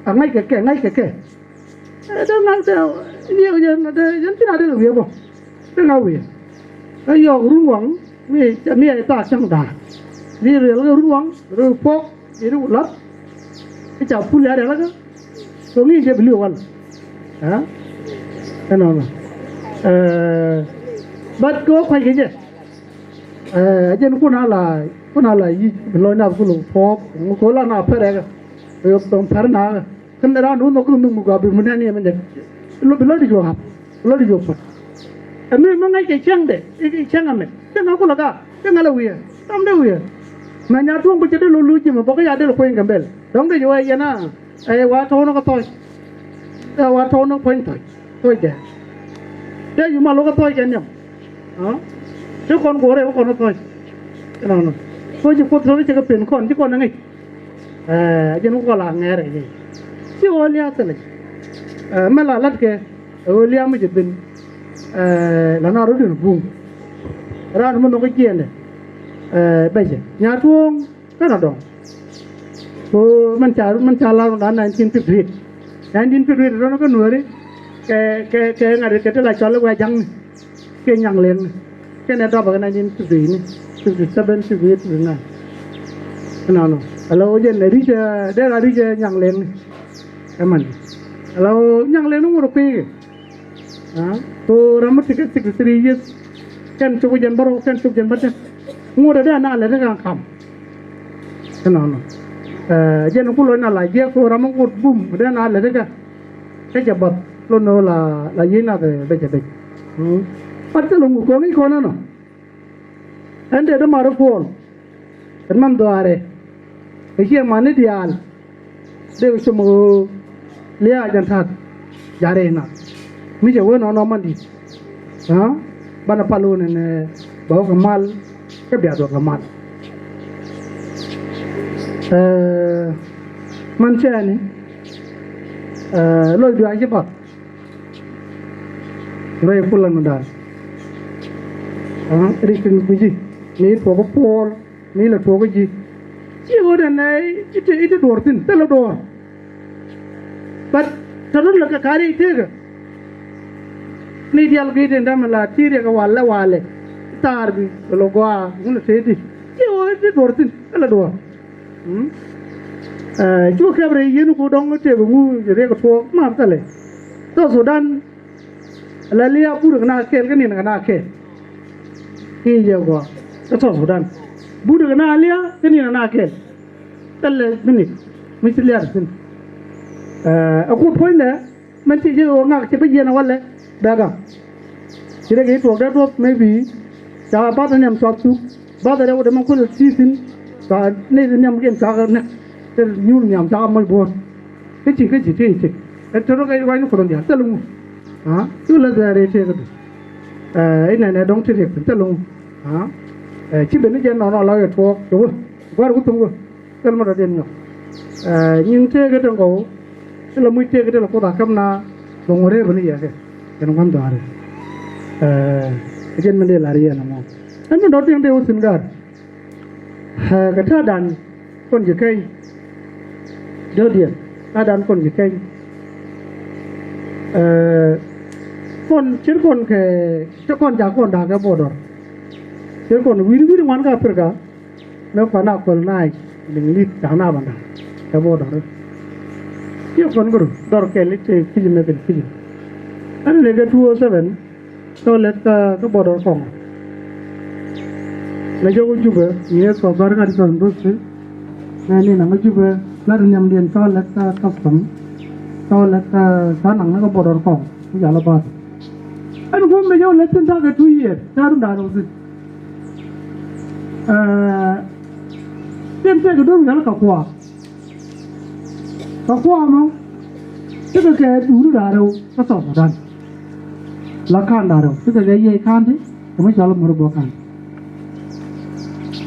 A ŋa̱c kɛ kɛ, ŋa̱c kɛ kɛ. Ɛ, dee ŋa̱c dee, liɛw jɛn, dee, jɛn cin a dee wiee bɔ. Dee ŋa̱c wiee. Ɛ yɔɔk run waŋ, mi, mi ɛ thaak cäŋ da̱a̱. Mi riɛl kɛ run waŋ, run puɔk, mi ri wä la̱t. I̱ ca pul ya riɛl kä. Kɛ ŋi̱i̱c jɛ bi li̱w wal. Ɛ? Ɛnɔnɔ. Ɛ, but kɛ wä kua̱c kɛ jɛ. Ɛ, jɛn kun a la, kun a la yic, bi lɔc nath kul puɔk, ŋu kɛ wä la na pɛrɛ kɛ. Kɛ yɔ thɔŋ pɛr na kɛ. Kɛn raan wä nhɔk kɛ nhök mi gɔaa bi mi nɛn yɛ mi dek. Bi lɔcdɛ juɔk ɣap, bi lɔcdɛ juɔk puɔ̱t. Ɛmɛ mi ŋa̱c kɛ cäŋdɛ, i̱ cäŋ ɛmɛ. Cäŋ ɛ kulɛ gak, cäŋ ɛ lɛ wiee, ram dee wiee. Mɛ nya tuɔ̱ŋ bi cɛ dee lo̱l luuc ji̱ mɛ bɔk i̱ ya dee lɛ kueny Gambɛl. Dɔ̱ŋ dee jɛ wee yɛn a, ɛ wa tɔ̱ɔ̱n kä thɔc. Ɛ wa tɔ̱ɔ̱n kä puɔ̱ny thɔc, thɔcdɛ. Dee ju mal wä kä thɔc kɛ nhiam. Ɔ? Ci kɔn guɔrɛ wä kɔn wä thɔc. Ɛnɔnɔ. Thɔc ci Kuoth thɔc ci kɛ pen kɔn ci kɔn ɛ ŋäc. Ɛ jɛn wä kɔn la ŋɛɛrɛ jɛ. Ci ɣöö lia̱a̱ thilɛ. Ɛ mɛ la la̱tkɛ ɛ ɣöö lia̱a̱ mi jɛ ben. Ɛ la na rot in buŋ. Raan mi nhɔk jiɛɛndɛ. Ɛ bɛcɛ nya̱a̱ tuɔ̱ɔ̱ŋ. Kɛn a dɔ̱ŋ. Ko mɛn ca mɛn ca lar run dan nineteen fifty eight. Nineteen fifty eight run kä Nuääri kɛ kɛ kɛ ŋa̱t kɛ ti la cɔl i̱ wɛ ja̱ŋni. Kɛ nyaŋ lɛŋni kɛn ɛ dɔpä kɛ nineteen fifty eight ni, fifty seven, fifty eight, fifty nine. Ɛnɔnɔ ala wä jɛn ɛ ri̱c ɛ dee la ri̱c ɛ nyaŋ lɛŋni. Ɛmɛn ala wä nyaŋ lɛŋni ŋot ɛ kui̱ kɛ. Ko ram mi ti kɛ sixty three years. Kɛn cuk jɛn bärɔw kɛn cuk jɛn bätɛ. Ŋot ɛ dee na lɛ ti kɛ kam. Kɛ nɔnɔ jɛn ku loc na la jiɛk ko ram mi ŋot bum dee na lɛ ti kɛ. Kɛ jɛ bath lo̱n ni la la yiey nath ɛ bɛc ɛ bɛc. Pat thilɛ ŋu kɔn i̱ kɔn ɛnɔ. Ɛn dee dämaari Puɔl. Ɛn man dhɔaarɛ kɛ ciɛ mani diaal. Dee kɛ com ɣöö lia̱a̱ jɛn ta̱a̱k ja̱rɛ i̱ nath mi cɛ wee nɔnɔ man di̱t. Banɛ pal ɣöö nɛnɛ bɛ wä kɛ mal. Kä bia duɔth kɛ mal. Ɛ man cɛɛni. Ɛ lɔcdu a ci bath. Rɛy kulɛ mi da̱a̱n. Rik tin kui̱ci ni tuɔk Puɔl ni lɛ tuɔk ji̱. Ci ɣöö dɛn nɛ i̱ ti duɔr thi̱n thilɛ duɔr. But tɔ̱ run lɛ kɛ ka̱r i̱ tëëkä. Ni diaal gui̱i̱t in dämɛ la ti riɛk walɛ walɛ. Thaar bi lɔ gɔaa ŋun lɛ tëë ti ci ɣöö i̱ ti duɔr thi̱n thilɛ duɔr. Cu kɛp rɛy yien ku dɔ̱ŋ tëëk ŋu jɛ riɛk tuɔɔk math kɛlɛ. South Sudan. La lia̱a̱ but kɛ na kɛɛl kä ni̱n kɛ na kɛɛl. Kiɛ jɛ gɔaa kä South Sudan. But kɛ na lia̱a̱ kä ni̱n kɛ na kɛɛl. Thilɛ minit mi ci lia̱a̱ thi̱n. Ɛ kut puɔ̱nydɛ. Mɛn ti ji̱ ɣöö ŋak ci bi jiɛn ɛ walɛ bɛ gam. Ci dee kɛ i̱ tuɔɔk dee duɔth maybe. Ca bath ɛ nhiam cuath thuk bath ɛ dee wä dee mɛn kuäl ɛ thi̱i̱thi̱n. Ca nɛy ti nhiam kiɛn cakɛ nɛk. Te nyuur nhiam cakɛ moc buɔ̱ɔ̱r. Kä ci kä ci ti ci ɛ te rɔ kɛ ruacni kuoth in diaal thil ŋu. Cu lɛ dhɛɛr i̱ tëëk kä du. I̱ nɛnɛ dɔ̱ŋ ti riɛk thi̱n thil ŋu. Ci ben ni jɛn nɔnɔ la wä tuɔɔk kɛ wä gua̱r wä thuŋ wä. Thil mi dɔ̱diɛn nyɔk. Nyin tëëkɛ tin kɔw. Ti la muc tëëkɛ ti la Kuoth a käm na. Bɛ ŋuɔ̱t rëë bä ni yɛ kɛ kɛn ŋuan dhɔaari. Ɛ jɛn min dee lar yɛn ɛmɔ. Ɛn min dɔ̱diɛn dee wä thi̱n gaat. Kɛ ta̱a̱dan kɔn ji̱ keny. Dɔ̱diɛn ta̱a̱dan kɔn ji̱ keny. Kɔn ce̱t kɔn kɛ ce̱t kɔn jak kɔn da̱a̱k kɛ border. Ce̱t kɔn wi̱r wi̱r ŋuan kä Africa. Mëë kuan a colonize liŋ li̱th da̱ŋ na ban da̱ŋ kɛ border. Ciɛ kuan gör dhɔr kɛl i̱ tëë kui̱c mëë kɛl kui̱c. Ɛn lek kɛ two oh seven tɔ lɛt kä border kɔŋ. Lɛ jɔk Jubɛ ni ɛ kɔ bar ŋa̱t kɔn busi. Mɛ ni naŋ Jubɛ lat nhiamdiɛn tɔ lɛt kä custom. Tɔ lɛt kä naŋ ni kä border kɔŋ. Ku jal ɛ bath. Ɛn guɔ̱m mɛ jɔw lɛ thi̱n ta̱kɛ two years ta̱a̱ run da̱a̱n rɛw thi̱n. Ɛ thi̱n tëëkɛ duɔ̱m yɔl kɛ kua̱a̱k. Kɛ kua̱a̱k mɔ tekɛ kɛ duuni da̱a̱n rɛw kä South Sudan. La ka̱n da̱a̱n rɛw tekɛ kɛ Yei County kɛ mi cɔal i̱ Murubɔ County.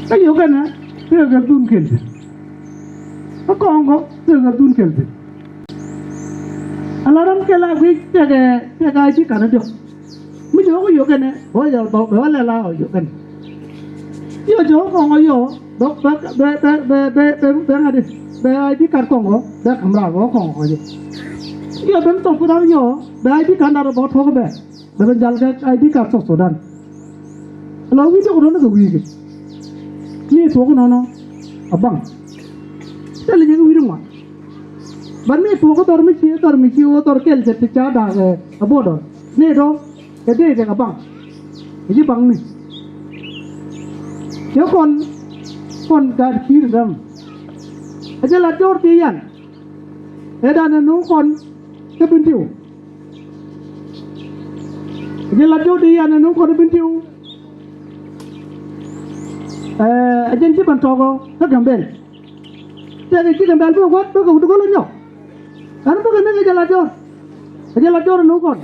Kä yio̱kɛnɛ tekɛ kɛ dhun kɛl thi̱n. Kä Kɔŋkɔ tekɛ kɛ dhun kɛl thi̱n. Ala ram kɛl a guic tɛkɛ tɛkɛ a ji̱ ka̱n a diɔ̱k. Mi jɔ̱ɔ̱k yio̱kɛnɛ bɛ wä jɔl bɛ wä lɛl a yio̱kɛnɛ. Yio̱ jɔ̱ɔ̱k Kɔŋkɔ yio̱ bɛ bɛ bɛ bɛ bɛ bɛ bɛ ŋa̱t di bɛ a ji̱ ka̱n Kɔŋkɔ bɛ ka̱m raar bɛ wä Kɔŋkɔ kɔc. Yio̱ ben thok ku ram yio̱ bɛ a ji̱ ka̱n da̱r bɛ wä tuɔ̱k bɛ bɛ ben jal kɛ a ji̱ ka̱n South Sudan. Ala wi̱i̱ diɔ̱k rɔ̱n kɛ wi̱i̱ kɛ. Ni tuɔ̱k nɔnɔ a baŋ. Thilɛ nyɛ wi̱i̱ di ŋuan. But mi tuɔɔk kä dhɔr mi ci dhɔr mi ci wä dhɔr kɛl cɛ ti ca da̱a̱k ɛ border ni dɔ̱ kɛ dee kɛ kɛ baŋ. Kɛ ji̱ baŋ ni cɛ kɔn kɔn gaat ki̱i̱r däm. Ɛ jɛ lat jɔɔr ti yan. Ɛ dan ɛ nuŋ kɔn kä Bentiu. Ɛ jɛ lat jɔɔr ti yan ɛ nuŋ kɔn kä Bentiu. Ɛ jɛn ci ban tɔɔk ɔ kä Gambɛl. Tëëkɛ ci Gambɛl bikɛ gua̱th bikɛ wut go̱l ɛ nyɔk. Ɛn bikɛ ni kɛ jɛ la jɔr. Kɛ jɛ la jɔr ni kɔn.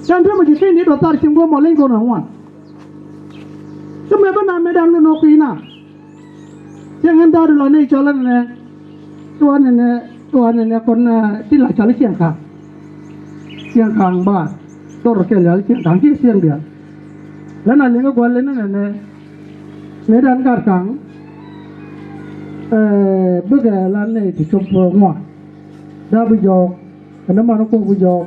Can te mɛ ci keny ni dɔ thar cieŋ guɔ mɔ leny kɔn ɛ ŋuan. Kä mɛ bä na mɛ dan lun ɔ kui̱ na. Cieŋ ɛn da̱a̱du lɔ ni cɔl ɛn nɛ. Ti wa nɛ nɛ ti wa nɛ nɛ kɔn ti la cɔl cieŋ ka̱a̱ŋ. Cieŋ ka̱a̱ŋ ba dɔr kɛl yal cieŋ ka̱a̱ŋ ci cieŋ dial. Lɛ na liŋ kä gua̱l lɛ ni nɛ nɛ. Mɛ dan kar ka̱a̱ŋ. Bikɛ la nɛ ti cop ŋuan. Da̱a̱ bi jɔɔk. Kɛn däman kuɔk bi jɔɔk.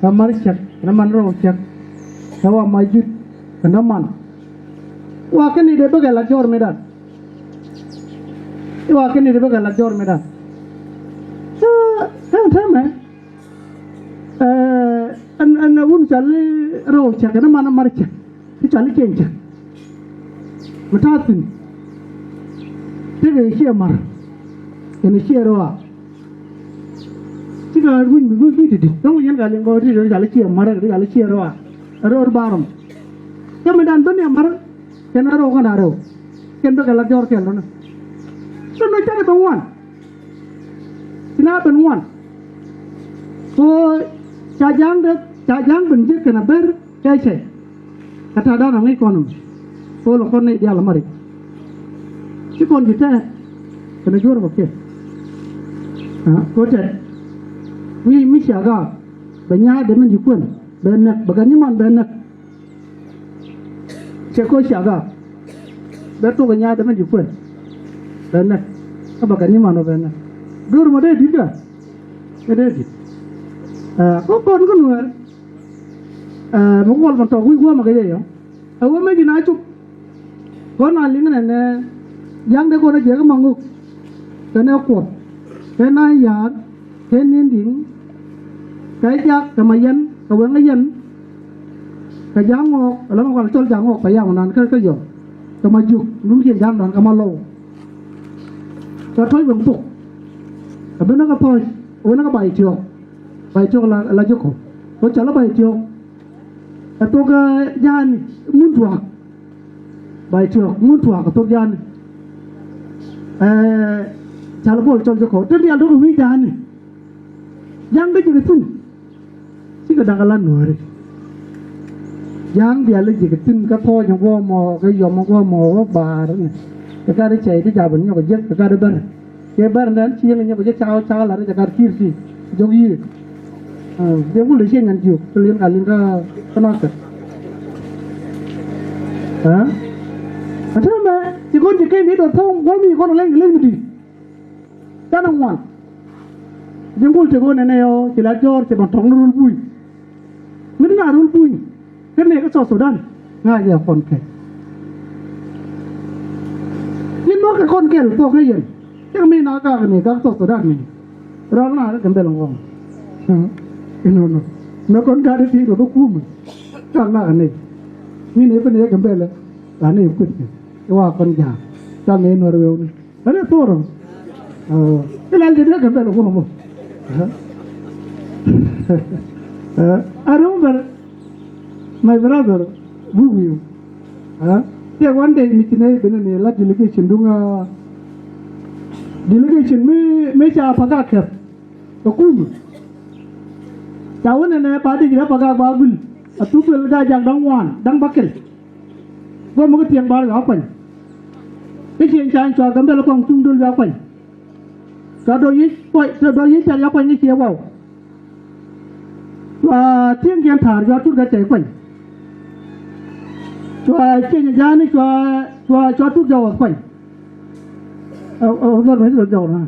Kɛ mar cäk kɛn däman rɔw cäk. Kɛ wa ma jut kɛn däman. Wa kɛn ni dee bikɛ lat jɔr mi dan. Iwa kɛn ni dee bikɛ lat jɔr mi dan. Kä kɛn tɛmɛ. Ɛn ɛn wun cɔal i̱ rɛw cäk kɛn däman mar cäk. Ti cɔal i̱ cieŋ cäk. Mi ta̱a̱ thi̱n. Tëëkɛ ciɛ mar. Kɛn ciɛ rɔa. Cikɛ wi̱c mi wi̱c wi̱c ti di̱t dɔ̱ŋ yɛn ka liŋ kɔn ti cɔal i̱ ciɛ mar kɛ ti cɔal i̱ ciɛ rɔa. Rɛw ri barɔm. Cä mi dan ben yɛ mar. Kɛn a rɛw kɛn a rɛw. Kɛn bɛ kɛ la jɔr kɛn lɔnä. Kɛn bɛ cakɛ bɛ ŋuan. Ci na ben ŋuan. Ko ca ja̱a̱ŋ dee ca ja̱a̱ŋ ben jiäk kɛn a ber kɛ cɛ. Kɛ ta̱a̱ dan a ŋäc kɔn ɛmɛ. Ko lɔ kɔn nɛy diaal a mari. Ci kɔn ji̱ tɛɛt kɛn a juɔ̱r kɔ kiɛ. Ko tɛt mi mi cia gaak bɛ nyaat dee min ji̱ kuën bɛ näk bɛ kɛ nyiman bɛ näk. Cɛ ko̱ cia gaak bɛ tok ɛ nyaat dee min ji̱ kuën bɛ näk. Kä bɛ kɛ nyiman bɛ näk. Duur mɔ dee di̱t kä. Kɛ dee di̱t. Ɛ ko kɔn kä nuɛɛr. Ɛ mi kuɔl mɔ tɔk wi̱i̱ gua̱a̱mɛ kɛ yɛ yɔ. Ɛ wä mec in a cuk. Kɔn a liŋ nɛnɛ. Ya̱ŋ dee kɔn a jiɛk ma ŋuk. Kɛn ɛ kuɔth kɛn a ya̱a̱r. Kɛ ni̱n di̱ŋ kɛ jak kɛ ma yɛn kɛ weŋ a yɛn. Kɛ ja̱a̱ŋ ŋɔɔk kɛ lɔ̱ŋ kɔn cɔl ja̱a̱ŋ ŋɔɔk kɛ yam nan kä kä yɔm. Kɛ ma jiök nun kiɛn ja̱a̱ŋ nan kɛ ma lɔw. Kɛ tɔ̱c weŋ thok. Kɛ ben kɛ thɔ̱c wen kɛ bay tiɔɔk. Bay tiɔɔk la la jiök kɔ kɛ cɔl bay tiɔɔk. Ɛ thok ja̱a̱ni ŋun tuaak. Bay tiɔɔk ŋun tuaak ɛ thok ja̱a̱ni. Ɛ cal kuɔl cɔl jiök kɔ te diaal do̱k wi̱i̱ ja̱a̱ni. Ja̱a̱ŋ dee ji̱ kɛ thi̱n. Cikɛ da̱k ala nuääri. Ja̱a̱ŋ diaal i̱ ji̱ kɛ thi̱n kä thɔɔc in guɔ̱ɔ̱mɔ kɛ yɔm in guɔ̱ɔ̱mɔ wä baar ni. Kɛ gat i̱ cɛy ti ja̱a̱p in nyɔk i̱ jiäk kɛ gat i̱ bär. Kɛ bär nɛn ci yɛn in nyɔk i̱ jiäk cakɔ cakɔ lat i̱ jɛ gat ki̱i̱r ti. Jɔk yiëë. Jɛ wul i̱ ciɛ nyan jiök kɛ li̱n ka li̱n kä kä nakä. Ɛ täämɛ ci kɔn ci keny ni dɔ̱r thɔ̱ŋ guɔ̱m i̱ kɔn ɛ leny kɛ leny mi di̱i̱t. Canɛ ŋuan. Ji̱ ŋul tëk ɣöö nɛnɛ yɔ ci la jɔ̱ɔ̱r ci ban tɔ̱ŋ ni rul buny. Mi ti na rul buny kä nɛy kä South Sudan ŋa̱c yɛ kɔn kɛl. Ji̱n bä kɛ kɔn kɛl thuɔ̱k ni yɛn. Cäŋ mi na gak ni gak South Sudan ni rɔl na kä Gambɛl ŋɔŋ. Inɔnɔ mɛ kɔn gat ti ti rɔ bä kumɛ. Cal na kɛ nɛy mi nɛy bä nɛy kä Gambɛl la nɛy kueth kɛ iwa kɔn ja̱a̱k. Cal nɛy nuɔr wewni. Ɛ ni thorɔ. Ɛ ilal jɛ dee kɛ bɛl kum mɔ. I remember my brother Buwiu. Ɛ tɛ one day mi ci nɛ ben ni la delegation duŋ a delegation mi mi ca Pagak kɛp. Kɛ kum ca wä nɛnɛ pa dik rɛ Pagak ba gul a thuk duel da jak da̱ŋ wan da̱ŋ ba kɛl. Guɔ̱mɛ kä Tiɛŋ Bar cua kuany. Kä Ciɛŋ Cany cua Gambɛl kɔŋ tuŋ döl cua kuany. Cua dɔ̱ yic kuany, cua dɔ̱ yic pɛl cua kuany kä Ciɛ Waw. Cua Tiɛŋkiɛn Ta̱a̱r cua tut kä Cɛy kuany. Cua Ciɛŋ Ja̱a̱ni cua, cua, cua tut jɔwäth kuany. Ɛ, ɛ, dhɔr mɛ ci dhɔr jɔwäth na.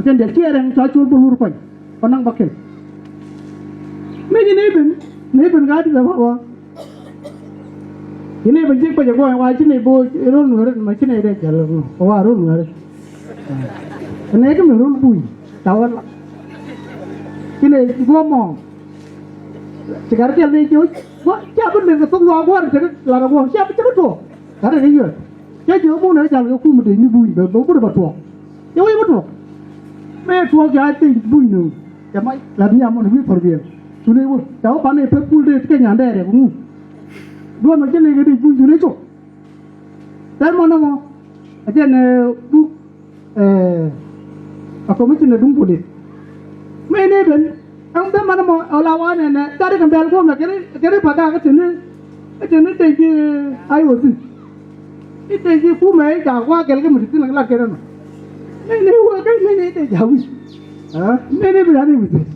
Kɛn diɛl Ciɛ Rɛŋ cua Col Bul Wur kuany. Kɔn naŋ ba kɛl. Mëë ci ni ben, ni ben ka di bɛ wa wa. Ci nɛy ben ji̱ kpɛcɛ guɔ̱ɔ̱ny wa ci nɛy bo̱o̱c rol nuääri ma ci nɛy dee jɛl wa rol nuääri. Nɛy kä mi rol buny ca wä la ci nɛy guɔ̱ɔ̱mɔ. Ci gat kɛl ni ji̱ wä cia bi lek kɛ thok luaak gua̱a̱r cɛ lat ɛ guɔ̱ɔ̱m cia bi cɛ bi tuɔɔk gat ɛ kɛ yuɛt. Cɛ ji̱ wä bun ɛ jal kɛ kum dee ni buny bɛ bä bur bɛ tuɔɔk. Cɛ wä bä tuɔɔk. Mëë tuɔɔk ca thiec buny ni. Cɛ mac lat nhiam mɔn wi̱i̱ pär biɛl. Cu ni wä ca wä pan i̱ pek pul dee ti kɛ nyan dɛɛrɛ ku ŋu. Duɔn mɛ jɛ lek i̱ di buny cu ni cok. Tɛn mɔn ɛmɔ a jɛn ɛ buk ɛ a commissioner duŋ polis. Mëë ni ben Ɛn bɛ man mɔ ɔ la wa nɛnɛ gat ikɛ bɛl guɔmɛ kɛn ikɛ ri pa gak itini itini dec ji ay wä thin. Itini dec ji kumɛ i̱ jak wa gɛl kɛ mi ti thin lat kɛn ɛnɔ. Nɛnɛ wä kɛ nɛnɛ dec jak wi̱c. Nɛnɛ bi lat i̱ wi̱c thin.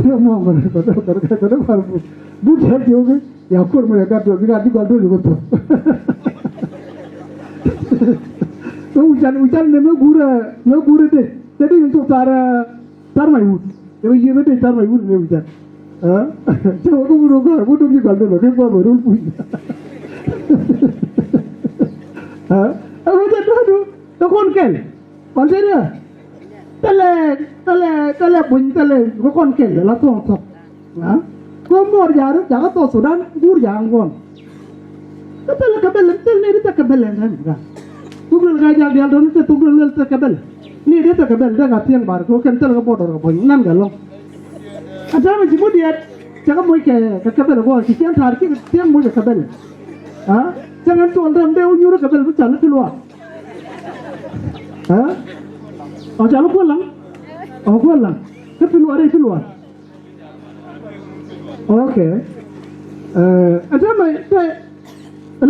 Mɔ mɔ kɔn kɔn kɔn kɔn kɔn kɔn bu bu tɛk yo̱k. Ya kuɔr mɔ ya gat duɔl bi gat bi gɔl duɔl yo̱k thop. Mɛ wi̱can wi̱can nɛ mɛ gurɛ mɛ gurɛ dec. Cɛ di in thop tar tar may wut. Cɛ mɛ yiëë mɛ dec tar may wut nɛ wi̱can. Cɛ wä kä wut wä gɔr wut wä bi gɔl duɔl kɛ gɔr mɛ rul puc. Ɛ wä jɛ duɔdu kɛ kuɔn kɛl. Kɔn tëë diɛ thilɛ thilɛ thilɛ buny thilɛ kɛ kɔn kɛl la thuɔ̱ŋ thɔk. Kä muɔɔr ja̱a̱r jakä South Sudan guur ja̱a̱ ŋuɔn. Kä thilɛ kɛ bɛl thil ni di thilɛ kɛ bɛl ɛn ɛn ga. Thuk lel ka jak dial dɔn thil thuk lel thilɛ kɛ bɛl. Ni di thilɛ kɛ bɛl dee ka thiɛŋ bar kɛ kɛn thilɛ kɛ bɔdɔr kɛ buny nan kɛ lɔŋ. A täämɛ ci mudiɛt cɛ kɛ moc kɛ kɛ bɛl guɔ ci ciɛn ta̱a̱r ci thiɛŋ moc kɛ bɛl. Cɛ ŋɛn tuɔl dee wä nyuur kɛ bɛl bi thil ni thil wa. Ɛ? Ɔ ca bi kuäl laŋ. Ɔ kuäl laŋ. Kä pil wa rɛy pil wa. Ok. Ɛ tɛ mɛ tɛ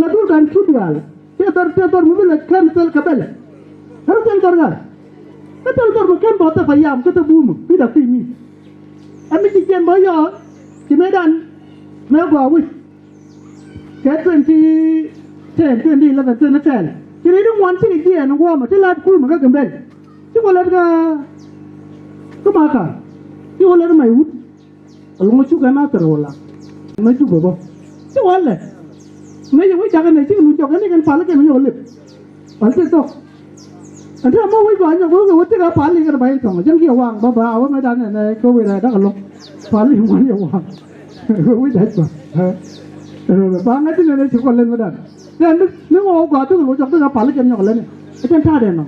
la dul kan ki diaal. Tɛ dhɔr tɛ dhɔr mi bi la kɛn thil kɛ bɛl. Kä thil dhɔr ŋa̱. Kä thil dhɔr mi kɛn bɔ thil pa yam kä thil bumä bi da kui̱ mi. Ɛ mi ci jiɛn bä yɔɔ ci mëëdan mëë gɔaa wi̱c. Kɛ twenty ten, twenty eleven, twenty ten. Ci ri̱t in ŋuan cikɛ jiɛɛn in guɔ̱ɔ̱mɛ ti la̱t kuumɛ kä Gambɛl. Ci wä lät kä kä Makal. Ci wä lät Maiwut. Ɛlɔ̱ŋ cukɛ na thɛr wä la. Mɛ cukɛ bä ci wä lät. Mɛ yɛ wä cakɛ nɛ cikɛ nu jɔk ɛn ikɛn pal ikɛn nyɔk lip. Pal ti thok. Ɛn ti ɛmɔ wi̱c ba nyɔk wek wä ti kɛ pal ikɛn ba in thɔŋ jɛn kiɛ waŋ ba ba wä mɛ dan nɛ kɛ wec rɛ dak ɛlɔ̱ŋ. Pal in wan yɛ waŋ. Wi̱c dac ba. Ba ŋa̱c ti nɛ nɛ ci kɔn lɛn mɛ dan. Nɛ ni ŋɔ wä gɔaa ti kɛ lo̱c jɔk ti kɛ pal ikɛn nyɔk lɛn. Ɛ jɛn ta̱a̱dɛ nɔ.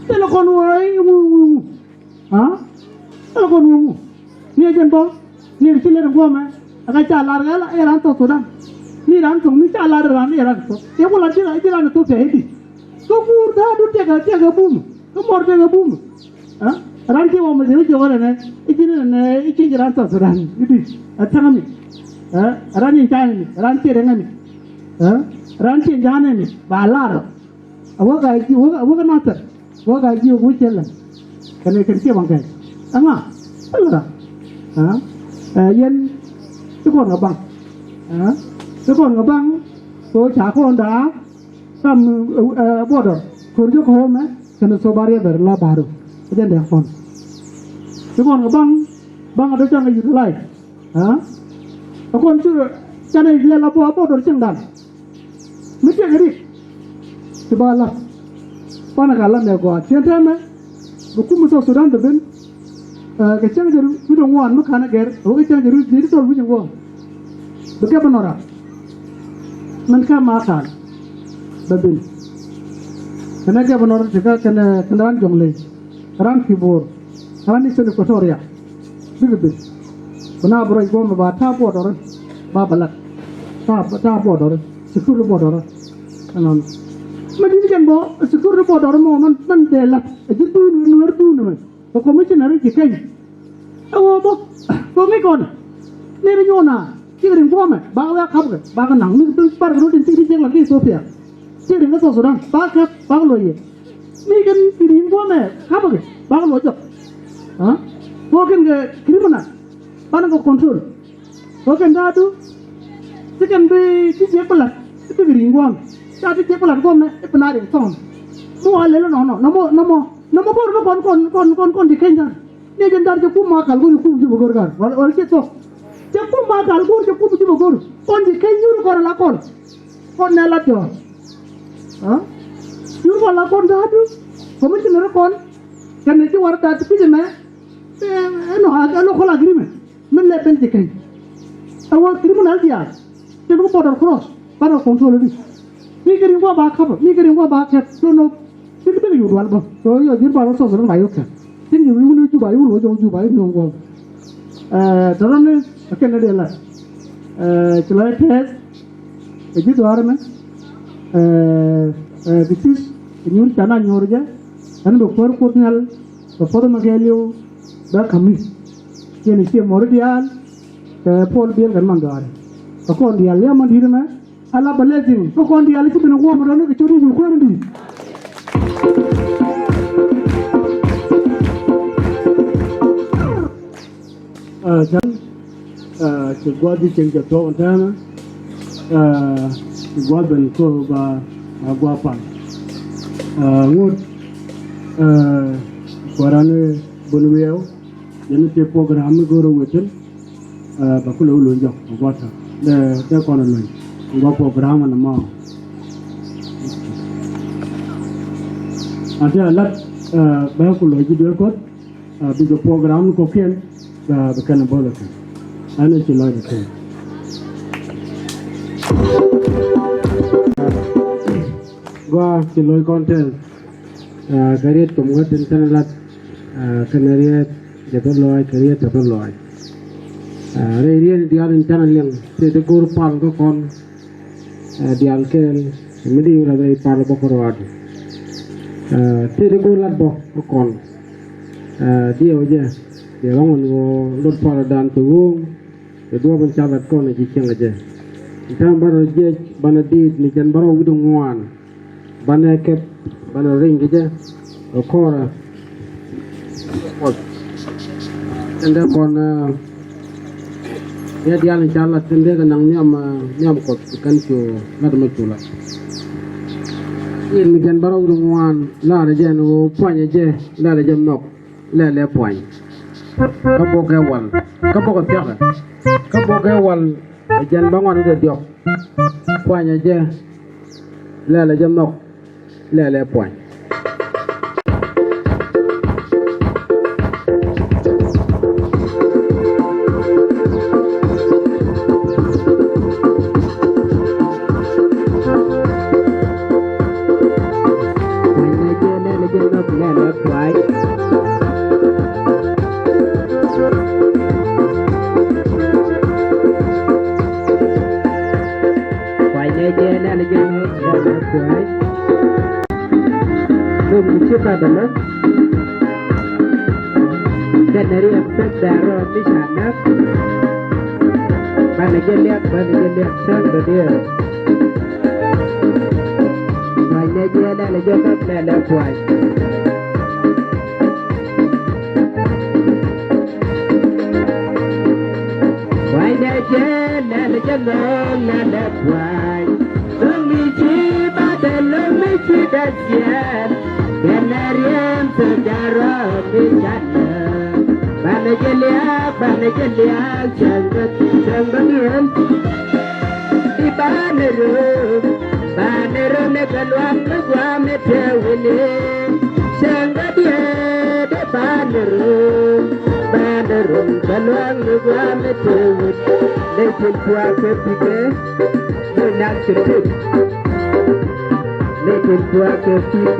Thilɛ kɔn wä i̱ ŋu ŋu ŋu. Aa? Thilɛ kɔn wä ŋu. Ni ɛ jɛn bä ni ɛ ci lɛt in guɔmɛ. Ɛ ka ca lar ɣɛl ɛ ran South Sudan. Ni ran thok ni ca lar ran ni ran thok. Yɛ ku lar ji̱ ran ji̱ ran thok tɛ i̱di. Kä guur tha̱a̱du tiɛkɛ tiɛkɛ bumä kä muɔr tiɛkɛ bumä. Ran ti wä mɛ thi̱n i̱ ji̱ wä lɛ nɛ i̱ ji̱ ni nɛ i̱ ji̱ ran South Sudan i̱di. Ɛ tha̱a̱ŋ mi ran in ca ni ran ti rɛŋ mi ran ti ja̱a̱n mi ba lar. A wä ka ji̱ wä wä ka nathɛr. Wä ka jiök wi̱c cɛ lɛ kɛn kɛn ciɛ baŋ kɛn. Ɛŋa thilɛ ram. Ɛ yɛn ci kɔn kɛ baŋ. Ɛ ci kɔn kɛ baŋ. Ko ca kɔn daa kam ɛ buɔdɔ ko̱r jiök kɔmɛ kɛn thop a riɛth bɛr la ba̱ru. Ɛ jɛn dee kɔn ci kɔn kɛ baŋ. Baŋ a dɔ̱ cɔn kɛ yut lay. Ɛ kɔn ci canɛ lɛl a buɔdɔ cieŋdan. Mi tiɛk rik ti ba lat. Kuanɛ ka lat nɛ gɔaa tiɛn tɛmɛ. Bi kum mi South Sudan bi ben. Kɛ cäŋ jɛ wi̱c ŋuan mi ka̱n ɛ gɛr wä kɛ cäŋ jɛ wi̱c ni ti tɔl wi̱c ŋuan. Bi kɛ bi nɔra. Min kä ma ka̱n bɛ ben. Kɛnɛ kɛ bi nɔra ti kä kɛnɛ kɛnɛ ran jɔŋ ley. Ran Pibor, ran Eastern Equatoria, bikɛ ben. Bi na bi ruac guɔ̱mɛ ba ta̱a̱ buɔdɔrä, ba bɛ lat. Ta̱a̱ ta̱a̱ buɔdɔrä, security buɔdɔrä. Ɛnɔnɔ. Mɛ di̱t jɛn bɔ security buɔdɔrä mɔ mɛn mɛn dee lat. Ɛ ji̱ duun nuɛr duun mɛ. Kɛ commissioner ji̱ keny. Ɛ wä bä komi kɔn. Ni ri nyuɔn a cikɛ riŋ guɔ̱mɛ ba wä a kapkɛ ba kɛ naŋ ni bi bar kɛ rut in ti ri jiɛk la ki Ethiopia. Cikɛ riŋ kä South Sudan ba kɛ ba kɛ luɔc yɛ. Mi kɛn kɛ ri̱i̱ŋ guɔ̱mɛ kapä kɛ bakɛ luɔc jɔk. Aa kɛ kɛn kɛ criminal banɛ kɛ control. Kɛ kɛn ta̱a̱du ti kɛn bi ti jiɛk bi la̱t ti bikɛ ri̱i̱ŋ guɔ̱mɛ. Ca ti jiɛk bi la̱t guɔ̱mɛ i̱ bi na riɛk thɔɔn. Mi wa lɛl inɔnɔ nɔmɔ nɔmɔ nɔmɔ go̱r mi kɔn kɔn kɔn kɔn kɔn ti keny ta̱a̱. Ni jɛn ta̱a̱ cɛ kum ma kal go̱r cɛ kum ji̱ bɛ go̱r ga̱r wal wal cɛ thok. Cɛ kum ma kal go̱r cɛ kum ji̱ bɛ go̱r kɔn ti keny nyuur kɔn ala kɔn. Kɔn nɛ la diɔ̱ɔ̱r. Aa yur kɔn la kɔn da̱a̱du. Commissioner kɔn kɛn ni ci war da̱a̱d ti pi̱c ɛmɛ. Ɛnɔ a local agreement min lɛ ben ci keny. Ɛ wä criminal diaal tin bi border cross banɛ control di. Mi kɛ riŋ guɔ ba kapä mi kɛ riŋ guɔ ba kɛp lo̱n nɔ. Bik bik yut wal bä so yɔ ji̱n ba rɔ sɔs rɔ ba yɔ kɛp. Tin yut wuni Juba yut wuni Juba yut wuni Juba yut wuni Juba. Ɛ tɔrɔ ni a kɛn ni dee la. Ɛ ci lɔc tɛth. Ɛ ji̱ dhɔaar mɛ. Ɛ ɛ bi tis ɛ nyuur can a nyuur jɛ. Ɛn bɛ kuäär kuoth nhial bɛ puɔth mɛ kɛ liw bɛ ka̱m ni. Ciɛ ni ciɛ mɔri diaal, kɛ Puɔl Biɛl kɛn man dhɔaari. Kɛ kɔn diaal liam man di̱i̱t ɛmɛ, ala bɛ lɛthin. Kɛ kɔn diaal ci ben ɛ wuɔm rɔni kɛ cot i̱ cu kuäär in di̱i̱t. Ɛ, cäŋ, ɛ, ci gua̱a̱th ji̱ cieŋ cɛ thuɔ̱k ɛn täämɛ. Ɛ, ci gua̱a̱th ben kɔ ba, ba gua̱a̱th pal. Ɛ, ŋut, ɛ, kua̱ran bun wiɛw. Yɛn ti program mi go̱o̱r wethin. Ɛ, ba kulɛ wä luny jɔk gua̱a̱th täämɛ. Dee, dee kɔn luny. Gua̱a̱th program ɛn mɔ. Ante a lat, ɛ, bɛ kulɛ ji̱ duel kuɔth. Ɛ, bikɛ program ni kɔkiɛn, ɛ, bi kɛn a bo̱l ɛ kɛn. Ɛn ɛ ci lɔcdɛ kɛn. Gɔaa ci lo̱c kɔn tɛth. Ɛ, kɛ riet kɔm ŋuɛ̈t tin tɛn lat. Ɛ, kɛn riet jɛ bi lɔc, kɛ riet tɛ bi lɔc. Ɛ, rɛy riet diaal in tɛn liŋ, tëë ti go̱o̱r pal kä kɔn. Ɛ, diaal kɛɛl, mi di wula rɛy pal bä kä ruaadu. Ɛ, tëë ti go̱o̱r lat bä kä kɔn. Ɛ, diɛw jɛ, diɛw ŋuan ɣöö lot pal dan ti ɣööŋ. Ti duɔ̱ɔ̱p in ca lat kɔn ɛ ji̱ cieŋ ɛ jɛ. Täämɛ banɛ jiɛc, banɛ diit ni jɛn bärɔw wi̱cdɛ ŋuan. Banɛ kɛp, banɛ riny kɛ jɛ. Ɛ kɔrɛ. Kuɔth. Tin dee kɔn, ɛ, yɛ diaal in ca lat tin dee kɛ naŋ nhiam, ɛ, nhiam Kuɔth kɛn cu lat mɛ cu lat. In ni jɛn bärɔw wi̱cdɛ ŋuan, lar ɛ jɛ ni ɣöö puany ɛ jɛ, lar ɛ jɛ nhɔk. Lɛl ɛ puany. Kä bok ɛ wal. Kä bok ɛ thiakä. Kä bok ɛ wal. Ɛ jɛn bä ŋuan kɛ diɔk. Puany ɛ jɛ. Lɛl ɛ jɛ nhɔk. Lɛl ɛ puany. Lum ci Babilon. Kɛn riɛk pek dɛr rɔ mi ca näk. Banɛ jɛ liak, banɛ jɛ liak cäŋ dɔ̱diɛn. Banɛ jɛ lɛl jɛ näk lɛl ɛ pua̱ny. Pua̱ny dee jɛ lɛl jɛ nhɔk lɛl ɛ pua̱ny. Lo̱ŋ mi ci ba dee lo̱ŋ mi ci dee jiɛn. Kɛn ɛ riɛm thok ja̱rɔ mi canɛ. Banɛ jɛ liak, banɛ jɛ liak cäŋ dɔ̱diɛn. I̱ banɛ rom, banɛ rom ni kɛ luaŋ ni gua̱a̱ mi te wi̱ni. Cäŋ dɔ̱diɛn i̱ banɛ rom, banɛ rom kɛ luaŋ ni gua̱a̱ mi te wi̱ni. Lɛ cin pua̱a̱ kɛ pikɛ, lɛ nak cɛ tek. Lɛ cin pua̱a̱ kɛ pikɛ.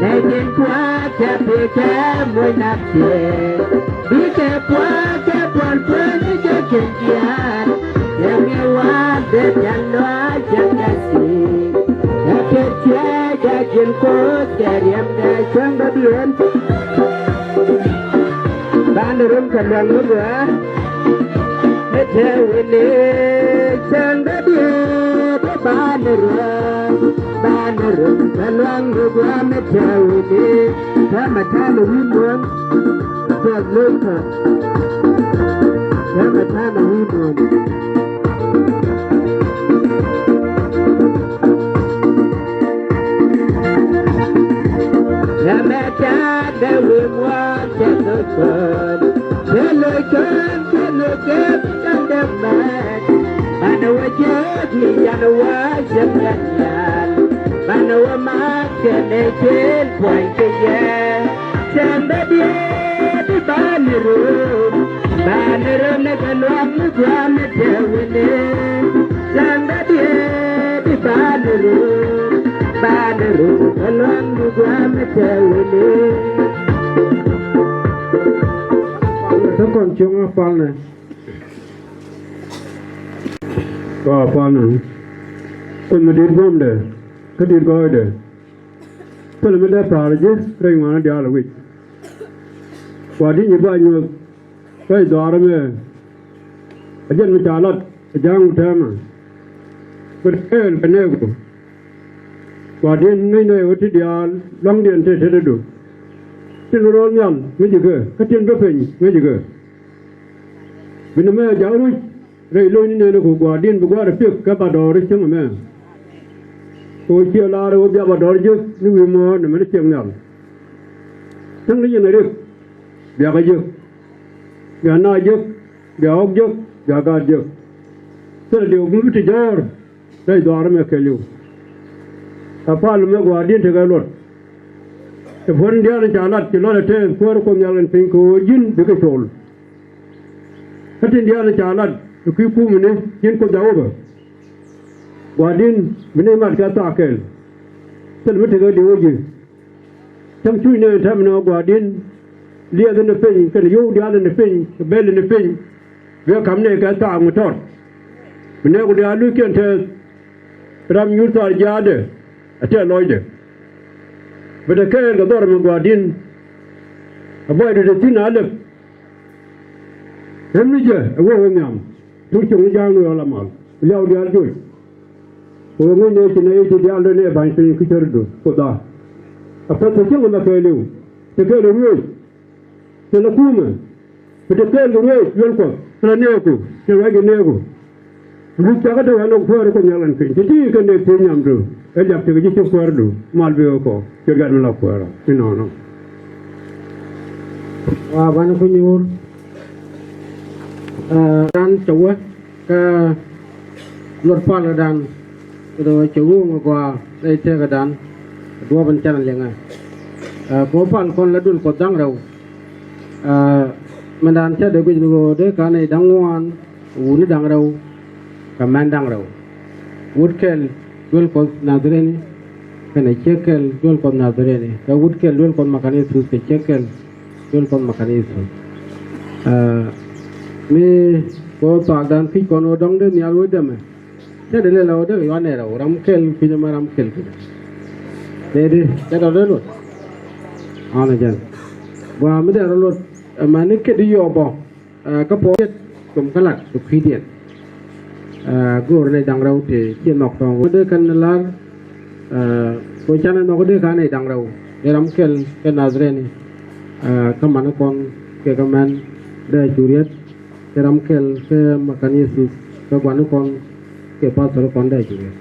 Nɛ jin pua̱a̱ kɛ pikɛ muc nak thiee. Bikɛ pua̱a̱ kɛ puɔl puɔl ni jɛ kɛn jiaar. Yɛ mi wa̱a̱ dee jɛn luaak jɛn kɛ si. Kɛ kɛ thiee jɛ jin koth kɛ riɛm kɛ cuäŋ dɔ̱diɛn. Banɛ rom kɛ luaŋ ni gua̱a̱. Mi te wi̱ni cäŋ dɔ̱diɛn banɛ rom. Banɛ rom kɛ luaŋ ni gua̱a̱ mi te wi̱ni. Täämɛ ta̱a̱ ni wi̱i̱ muɔ̱ɔ̱n. Jɔk lo̱c kɔ. Täämɛ ta̱a̱ ni wi̱i̱ muɔ̱ɔ̱n. Yamɛ ta̱a̱ dee wi̱i̱ muɔ̱ɔ̱n cɛ lo̱c kɔn. Cɛ lo̱c kɔn, cɛ lo̱c kɔn, cɛ lo̱c kɔn. Banɛ wä jiäk ni yan wä jiäk yan yan. Banɛ wä mak kɛ nɛ cɛl pua̱ny kɛ yɛ. Cɛn bä diee di banɛ rom. Banɛ rom ni kɛ luaŋ mi gua̱a̱ mi tɛ wini. Cɛn bä diee di banɛ rom. Banɛ rom kɛ luaŋ mi gua̱a̱ mi tɛ wini. Tä kɔn cuŋ a palnɛ. Kɔ a palnɛ. Kuoth mi di̱t guɔ̱mdɛ kä di̱t gɔɔydɛ. Thilɛ mi dee pa̱a̱r ji̱ rɛy ŋuan diaal ɛ wi̱c. Gua̱a̱r di̱t nyi ba nyuɔ̱th rɛy dhɔaar ɛmɛ. Ɛ jɛn mi ca lat ɛ ja̱a̱ŋ wut tɛmɛ. Bɛ kɛɛl kɛ nɛɛku. Gua̱a̱r di̱t ŋäc nɛɛku ti diaal lua̱ŋdiɛn te tetdä du. Tin ro̱l nhial ŋäc ji̱ kɛ kä tin bä peny ŋäc ji̱ kɛ. Bi nɛmɛ jak ruc rɛy lo̱cni nɛɛni ku gua̱a̱r di̱t bi gua̱a̱r ɛ piɛk kɛ ba dɔɔr cäŋ ɛmɛ. Kɛ ɣöö ciɛ laar ɛ ɣöö bia ba dɔɔr jiäk ni wi̱i̱ muɔ̱ɔ̱r nɛmɛ ni ciɛŋ nhial. Cäŋ ni yɛn ɛ riɛk biakɛ jiäk. Bia naath jiäk, bia ɣɔ̱k jiäk, bia gaat jiäk. Thilɛ diw mi bi ti jɔ̱ɔ̱r rɛy dhɔaar ɛmɛ kɛɛliw. Ɛ pal mɛ gua̱a̱r di̱t tekɛ luɔt. Ɛ puɔ̱n diaal ca lat ci luɔt ɛ tɛɛth kuäär Kuoth Nhial ɛn piny kɛ ɣöö ji̱n bikɛ col. Kä tin diaal ca lat ɛ kui̱ kumɛni ji̱n Kuoth Jakob ɛ. Gua̱a̱r di̱t bi ni mat kɛ thaak kɛɛl. Thil mi tekɛ diw ɛ ji̱. Cäŋ cuc nɛɛni täämɛ ni ɣä gua̱a̱r di̱t liɛth ni piny kɛnɛ yio̱w diaal ni piny kɛ bɛl ni piny. Bi ɣä ka̱m nɛy kɛ thaak mi tɔt. Bi nɛɛku diaal luɔ̱ckiɛn tɛɛth. Ram nyuur thaar jiaath ɛ tɛth lɔcdɛ. Bɛ te kɛɛl kɛ dhɔr ɛmɛ gua̱a̱r di̱t. Ɛ buɔydɛ te thi̱n a lɛp. Ɣän mi jɛ ɛ wä wä nhiam. Tur cieŋ ni ja̱a̱ŋ ni ɣɔl a mal liaw diaal joc. Kɛ ɣöö ŋäc nɛy ci nɛy ci diaal dee nɛy ba̱ny piny kä cärdu Kuoth a. A päth kɛ cäŋ ɛmɛ kɛɛliw. Te kɛɛl ruëëc. Thilɛ kumɛ. Bi te kɛɛl kɛ ruëëc duel Kuɔth thilɛ nɛɛku. Thilɛ ruac kɛ nɛɛku. Luc cakɛ te wɛn ɔ kuäär Kuoth Nhial ɛn piny te ti kɛ nɛy thiec nhiamdu. Ɛ liak tekɛ ji̱ cop kuäärdu mal bi ɣä kɔ. Ciöt gat mi la kuäärä inɔnɔ. Wa banɛ ku nyuur. Ɛ, dan cɛ wä kä luɔt palä dan. Kɛ dɔ̱ cɛ wä ŋä gɔaa rɛy tëkä dan. Duɔ̱ɔ̱p in canɛ liŋɛ. Ɛ, kɛ wä pal kɔn la duel Kuɔth da̱ŋ rɛw. Ɛ, mɛn dan cä dee guic ni ɣöö dee ka̱n nɛy da̱ŋ ŋuan. Wutni da̱ŋ rɛw kɛ män da̱ŋ rɛw. Wut kɛl duel Kuɔth Nadhireni kɛnɛ ciek kɛl duel Kuɔth Nadhireni kɛ wut kɛl duel Kuɔth Makanithi kɛ ciek kɛl duel Kuɔth Makanithi. Ɛ, mi kɛ ɣöö thuaakdan ki̱c kɔn ɣöö dɔ̱ŋ dee nhial wec dämɛ. Cä dee lɛl ɣöö dee kɛ yuan nɛy rɛw ram kɛl kui̱c ɛmɛ ram kɛl kui̱c. Nɛy di cä dɔ̱ŋ dee luɔt. Ɣän ɛ jɛn gua̱a̱ mi dee rɔ luɔt. Ɛ, mani kɛ di yɔɔp ɔ. Ɛ, kä puɔ̱th yet kum kä lat kɛ kui̱diɛn. Ɛ, go̱o̱r nɛy da̱ŋ rɛw tëë ci nhɔk tɔ̱ɔ̱ŋ dee kɛn lar. Ɛ, kɛ canɛ nhɔk dee ka̱n nɛy da̱ŋ rɛw dee ram kɛl kɛ Nadhireni. Ɛ, kä mani kɔn kɛ kɛ män dee cu riet dee ram kɛl kɛ Makanithi kɛ gua̱ni kɔn kɛ pastor kɔn dee cu riet.